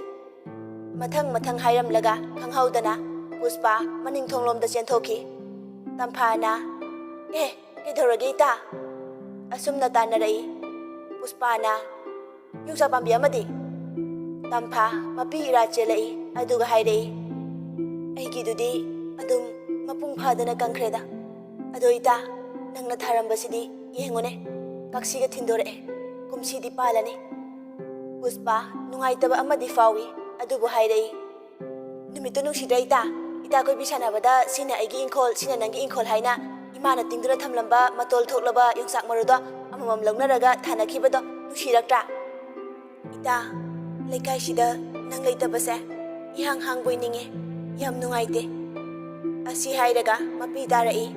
ꯃꯊꯪ ꯃꯊꯪ ꯍꯥꯏꯔꯝꯂꯒ ꯈꯪꯍꯧꯗꯅ ꯄꯨꯁꯄꯥ ꯃꯅꯤꯡ ꯊꯣꯡꯂꯣꯝꯗ ꯆꯦꯟꯊꯣꯛꯈꯤ꯫ ꯇꯝꯐꯥꯅ, "ꯑꯦ, ꯀꯩꯗꯧꯔꯒꯦ ꯏꯇꯥ?" ꯑꯁꯨꯝꯅ ꯇꯥꯟꯅꯔꯛꯏ꯫ ꯄꯨꯁꯄꯥꯅ, "ꯌꯣꯡꯆꯥꯛ ꯄꯥꯝꯕꯤ ꯑꯃꯗꯤ?" ꯇꯝꯐꯥ ꯃꯄꯤ ꯏꯔꯥ ꯆꯦꯜꯂꯛꯏ, ꯑꯗꯨꯒ ꯍꯥꯏꯔꯛꯏ, "ꯑꯩꯒꯤꯗꯨꯗꯤ ꯑꯗꯨꯝ ꯃꯄꯨꯡ ꯐꯥꯗꯅ ꯀꯪꯈ꯭ꯔꯦꯗ꯫ ꯑꯗꯣ ꯏꯇꯥ, ꯅꯪꯅ ꯊꯥꯔꯝꯕꯁꯤꯗꯤ ꯌꯦꯡꯉꯨꯅꯦ, ꯀꯛꯁꯤꯒ ꯊꯤꯟꯗꯣꯔꯛꯑꯦ꯫ ꯀꯨꯝꯁꯤꯗꯤ ꯄꯥꯜꯂꯅꯤ꯫" ꯄꯨꯁꯄꯥ ꯅꯨꯡꯉꯥꯏꯇꯕ ꯑꯃꯗꯤ ꯐꯥꯎꯏ, ꯑꯗꯨꯕꯨ ꯍꯥꯏꯔꯛꯏ, "ꯅꯨꯃꯤꯠꯇꯨ ꯅꯨꯡꯁꯤꯗ꯭ꯔꯥ ꯏꯇꯥ? ꯏꯇꯥ ꯀꯣꯏꯕꯤ ꯁꯥꯟꯅꯕꯗ ꯁꯤꯅ ꯑꯩꯒꯤ ꯏꯪꯈꯣꯜ, ꯁꯤꯅ ꯅꯪꯒꯤ ꯏꯪꯈꯣꯜ ꯍꯥꯏꯅ ꯏꯃꯥꯅ ꯇꯤꯡꯗꯨꯅ ꯊꯝꯂꯝꯕ ꯃꯇꯣꯜ ꯊꯣꯛꯂꯕ ꯌꯣꯡꯆꯥꯛ ꯃꯔꯨꯗꯣ ꯑꯃꯃꯝ ꯂꯧꯅꯔꯒ ꯊꯥꯅꯈꯤꯕꯗꯣ ꯅꯨꯡꯁꯤꯔꯛꯇ꯭ꯔꯥ? ꯏꯇꯥ, ꯂꯩꯀꯥꯏꯁꯤꯗ ꯅꯪ ꯂꯩꯇꯕꯁꯦ ꯏꯍꯥꯡ ꯍꯥꯡꯕꯣꯏ ꯅꯤꯡꯉꯦ꯫ ꯌꯥꯝ ꯅꯨꯡꯉꯥꯏꯇꯦ꯫" ꯑꯁꯤ ꯍꯥꯏꯔꯒ ꯃꯄꯤ ꯇꯥꯔꯛꯏ꯫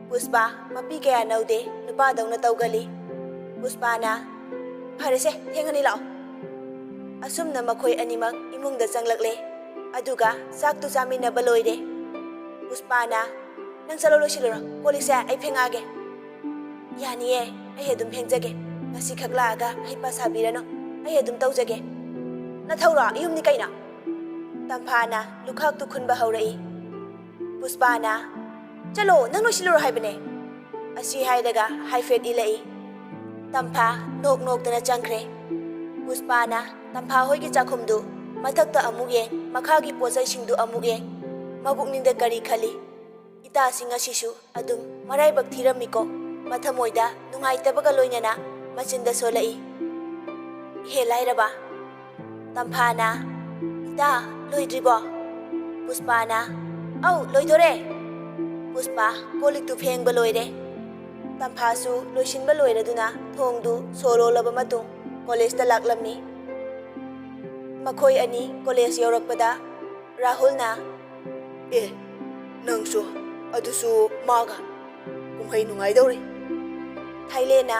ꯄꯨꯁꯄꯥ ꯃꯄꯤ ꯀꯌꯥ ꯅꯧꯗꯦ, ꯅꯨꯄꯥꯗꯧꯅ ꯇꯧꯒꯜꯂꯤ꯫ ꯄꯨꯁꯄꯥꯅ, "ꯐꯔꯦꯁꯦ, ꯊꯦꯡꯉꯅꯤ, ꯂꯥꯛꯑꯣ꯫" ꯑꯁꯨꯝꯅ ꯃꯈꯣꯏ ꯑꯅꯤꯃꯛ ꯏꯃꯨꯡꯗ ꯆꯪꯂꯛꯂꯦ꯫ ꯑꯗꯨꯒ ꯆꯥꯛꯇꯨ ꯆꯥꯃꯤꯟꯅꯕ ꯂꯣꯏꯔꯦ꯫ ꯄꯨꯁꯄꯥꯅ, "ꯅꯪ ꯆꯠꯂꯣ, ꯂꯣꯏꯁꯤꯜꯂꯨꯔꯣ, ꯀꯣꯜ ꯂꯤꯛꯁꯦ ꯑꯩ ꯐꯦꯡꯉꯛꯑꯒꯦ꯫" "ꯌꯥꯅꯤꯌꯦ, ꯑꯩ ꯑꯗꯨꯝ ꯐꯦꯡꯖꯒꯦ꯫ ꯉꯁꯤ ꯈꯛ ꯂꯥꯛꯑꯒ ꯍꯩꯄꯥ ꯁꯥꯕꯤꯔꯅꯨ, ꯑꯩ ꯑꯗꯨꯝ ꯇꯧꯖꯒꯦ꯫" "ꯅꯊꯧꯔꯣ? ꯌꯨꯝꯅꯤ ꯀꯩꯅꯣ꯫" ꯇꯝꯐꯥꯅ ꯂꯨꯈꯥꯛꯇꯨ ꯈꯨꯟꯕ ꯍꯧꯔꯛꯏ꯫ ꯄꯨꯁꯄꯥꯅ, "ꯆꯠꯂꯣ, ꯅꯪ ꯂꯣꯏꯁꯤꯜꯂꯨꯔꯣ ꯍꯥꯏꯕꯅꯦ꯫" ꯑꯁꯤ ꯍꯥꯏꯔꯒ ꯍꯥꯏꯐꯦꯠ ꯏꯜꯂꯛꯏ꯫ ꯇꯝꯐꯥ ꯅꯣꯛ ꯅꯣꯛꯇꯅ ꯆꯪꯈ꯭ꯔꯦ꯫ ꯄꯨꯁꯄꯥꯅ ꯇꯝꯐꯥ ꯍꯣꯏꯒꯤ ꯆꯥꯛꯈꯨꯝꯗꯨ ꯃꯊꯛꯇ ꯑꯃꯨꯛ ꯌꯦꯡ, ꯃꯈꯥꯒꯤ ꯄꯣꯠꯆꯩꯁꯤꯡꯗꯨ ꯑꯃꯨꯛ ꯌꯦꯡ꯫ ꯃꯄꯨꯛꯅꯤꯡꯗ ꯀꯔꯤ ꯈꯜꯂꯤ? ꯏꯇꯥꯁꯤ ꯉꯁꯤꯁꯨ ꯑꯗꯨꯝ ꯃꯔꯥꯏꯕꯛ ꯊꯤꯔꯝꯃꯤꯀꯣ꯫ ꯃꯊꯃꯣꯏꯗ ꯅꯨꯡꯉꯥꯏꯇꯕꯒ ꯂꯣꯏꯅꯅ ꯃꯆꯤꯟꯗ ꯁꯣꯜꯂꯛꯏ꯫ "ꯏꯍꯦ ꯂꯥꯏꯔꯕ!" ꯇꯝꯐꯥꯅ, "ꯏꯇꯥ, ꯂꯣꯏꯗ꯭ꯔꯤꯕꯣ?" ꯄꯨꯁꯄꯥꯅ, "ꯑꯧ, ꯂꯣꯏꯗꯣꯔꯦ!" ꯄꯨꯁꯄꯥ ꯀꯣꯜ ꯂꯤꯛꯇꯨ ꯐꯦꯡꯕ ꯂꯣꯏꯔꯦ꯫ ꯇꯝꯐꯥꯁꯨ ꯂꯣꯏꯁꯤꯟꯕ ꯂꯣꯏꯔꯗꯨꯅ ꯊꯣꯡꯗꯨ ꯁꯣ ꯂꯣꯜꯂꯕ ꯃꯇꯨꯡ ꯀꯣꯂꯦꯖꯇ ꯂꯥꯛꯂꯝꯃꯤ꯫ ꯃꯈꯣꯏ ꯑꯅꯤ ꯀꯣꯂꯦꯖ ꯌꯧꯔꯛꯄꯗ ꯔꯥꯍꯨꯜꯅ, "ꯑꯦ, ꯅꯪꯁꯨ, ꯑꯗꯨꯁꯨ ꯃꯥꯒ꯫ ꯀꯨꯝꯍꯩ ꯅꯨꯡꯉꯥꯏꯗꯧꯔꯤ꯫" ꯊꯥꯏꯂꯦꯟꯅ,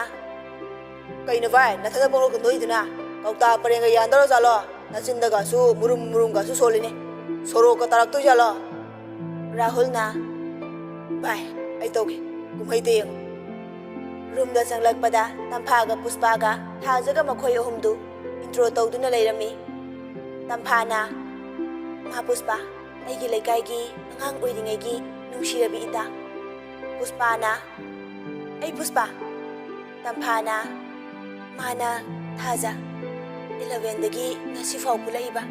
"ꯀꯩꯅꯣ ꯚꯥꯏ, ꯅꯊꯟꯗ ꯄꯪꯅꯣꯛꯇ ꯅꯣꯛꯏꯗꯨꯅ? ꯀꯧꯇꯥ ꯄꯔꯦꯡꯒ ꯌꯥꯟꯗꯧꯔ ꯖꯥꯠꯂꯣ? ꯅꯆꯤꯟꯗꯒꯁꯨ ꯃꯨꯔꯨꯝ ꯃꯨꯔꯨꯝꯒꯁꯨ ꯁꯣꯜꯂꯤꯅꯦ꯫ ꯁꯣꯔꯣꯛꯀ ꯇꯥꯔꯛꯇꯣꯏ ꯖꯥꯠꯂꯣ?" ꯔꯥꯍꯨꯜꯅ, "ꯚꯥꯏ, ꯑꯩ ꯇꯧꯒꯦ, ꯀꯨꯝꯍꯩꯗ ꯌꯦꯡꯉꯨ꯫" ꯔꯨꯝꯗ ꯆꯪꯂꯛꯄꯗ ꯇꯝꯐꯥꯒ ꯄꯨꯁꯄꯥꯒ ꯊꯥꯖꯒ ꯃꯈꯣꯏ ꯑꯍꯨꯝꯗꯨ ꯏꯟꯇ꯭ꯔꯣ ꯇꯧꯗꯨꯅ ꯂꯩꯔꯝꯃꯤ꯫ ꯇꯝꯐꯥꯅ, "ꯃꯥ ꯄꯨꯁꯄꯥ, ꯑꯩꯒꯤ ꯂꯩꯀꯥꯏꯒꯤ ꯑꯉꯥꯡ ꯑꯣꯏꯔꯤꯉꯩꯒꯤ ꯅꯨꯡꯁꯤꯔꯕꯤ ꯏꯇꯥ꯫" ꯄꯨꯁꯄꯥꯅ, "ꯑꯩ ꯄꯨꯁꯄꯥ꯫" ꯇꯝꯐꯥꯅ, "ꯃꯥꯅ ꯊꯥꯖ, ꯏꯂꯚꯦꯟꯗꯒꯤ ꯉꯁꯤꯐꯥꯎ ꯄꯨꯜꯂꯛꯏꯕ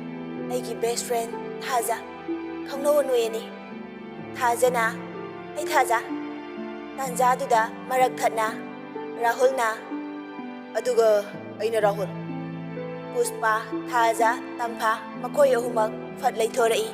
ꯑꯩꯒꯤ ꯕꯦꯁ ꯐ꯭ꯔꯦꯟ ꯊꯥꯖ, ꯈꯪꯅꯧ ꯅꯣꯏ ꯑꯅꯤ꯫" ꯊꯥꯖꯅ, "ꯑꯩ ꯊꯥꯖ꯫" ꯇꯥꯟꯖꯥꯗꯨꯗ ꯃꯔꯛ ꯊꯠꯅ ꯔꯥꯍꯨꯜꯅ, "ꯑꯗꯨꯒ ꯑꯩꯅ ꯔꯥꯍꯨꯜ꯫" ꯄꯨꯁꯄꯥ, ꯊꯥꯖ, ꯇꯝꯐꯥ ꯃꯈꯣꯏ ꯑꯍꯨꯝꯃꯛ ꯐꯠ ꯂꯩꯊꯣꯔꯛꯏ꯫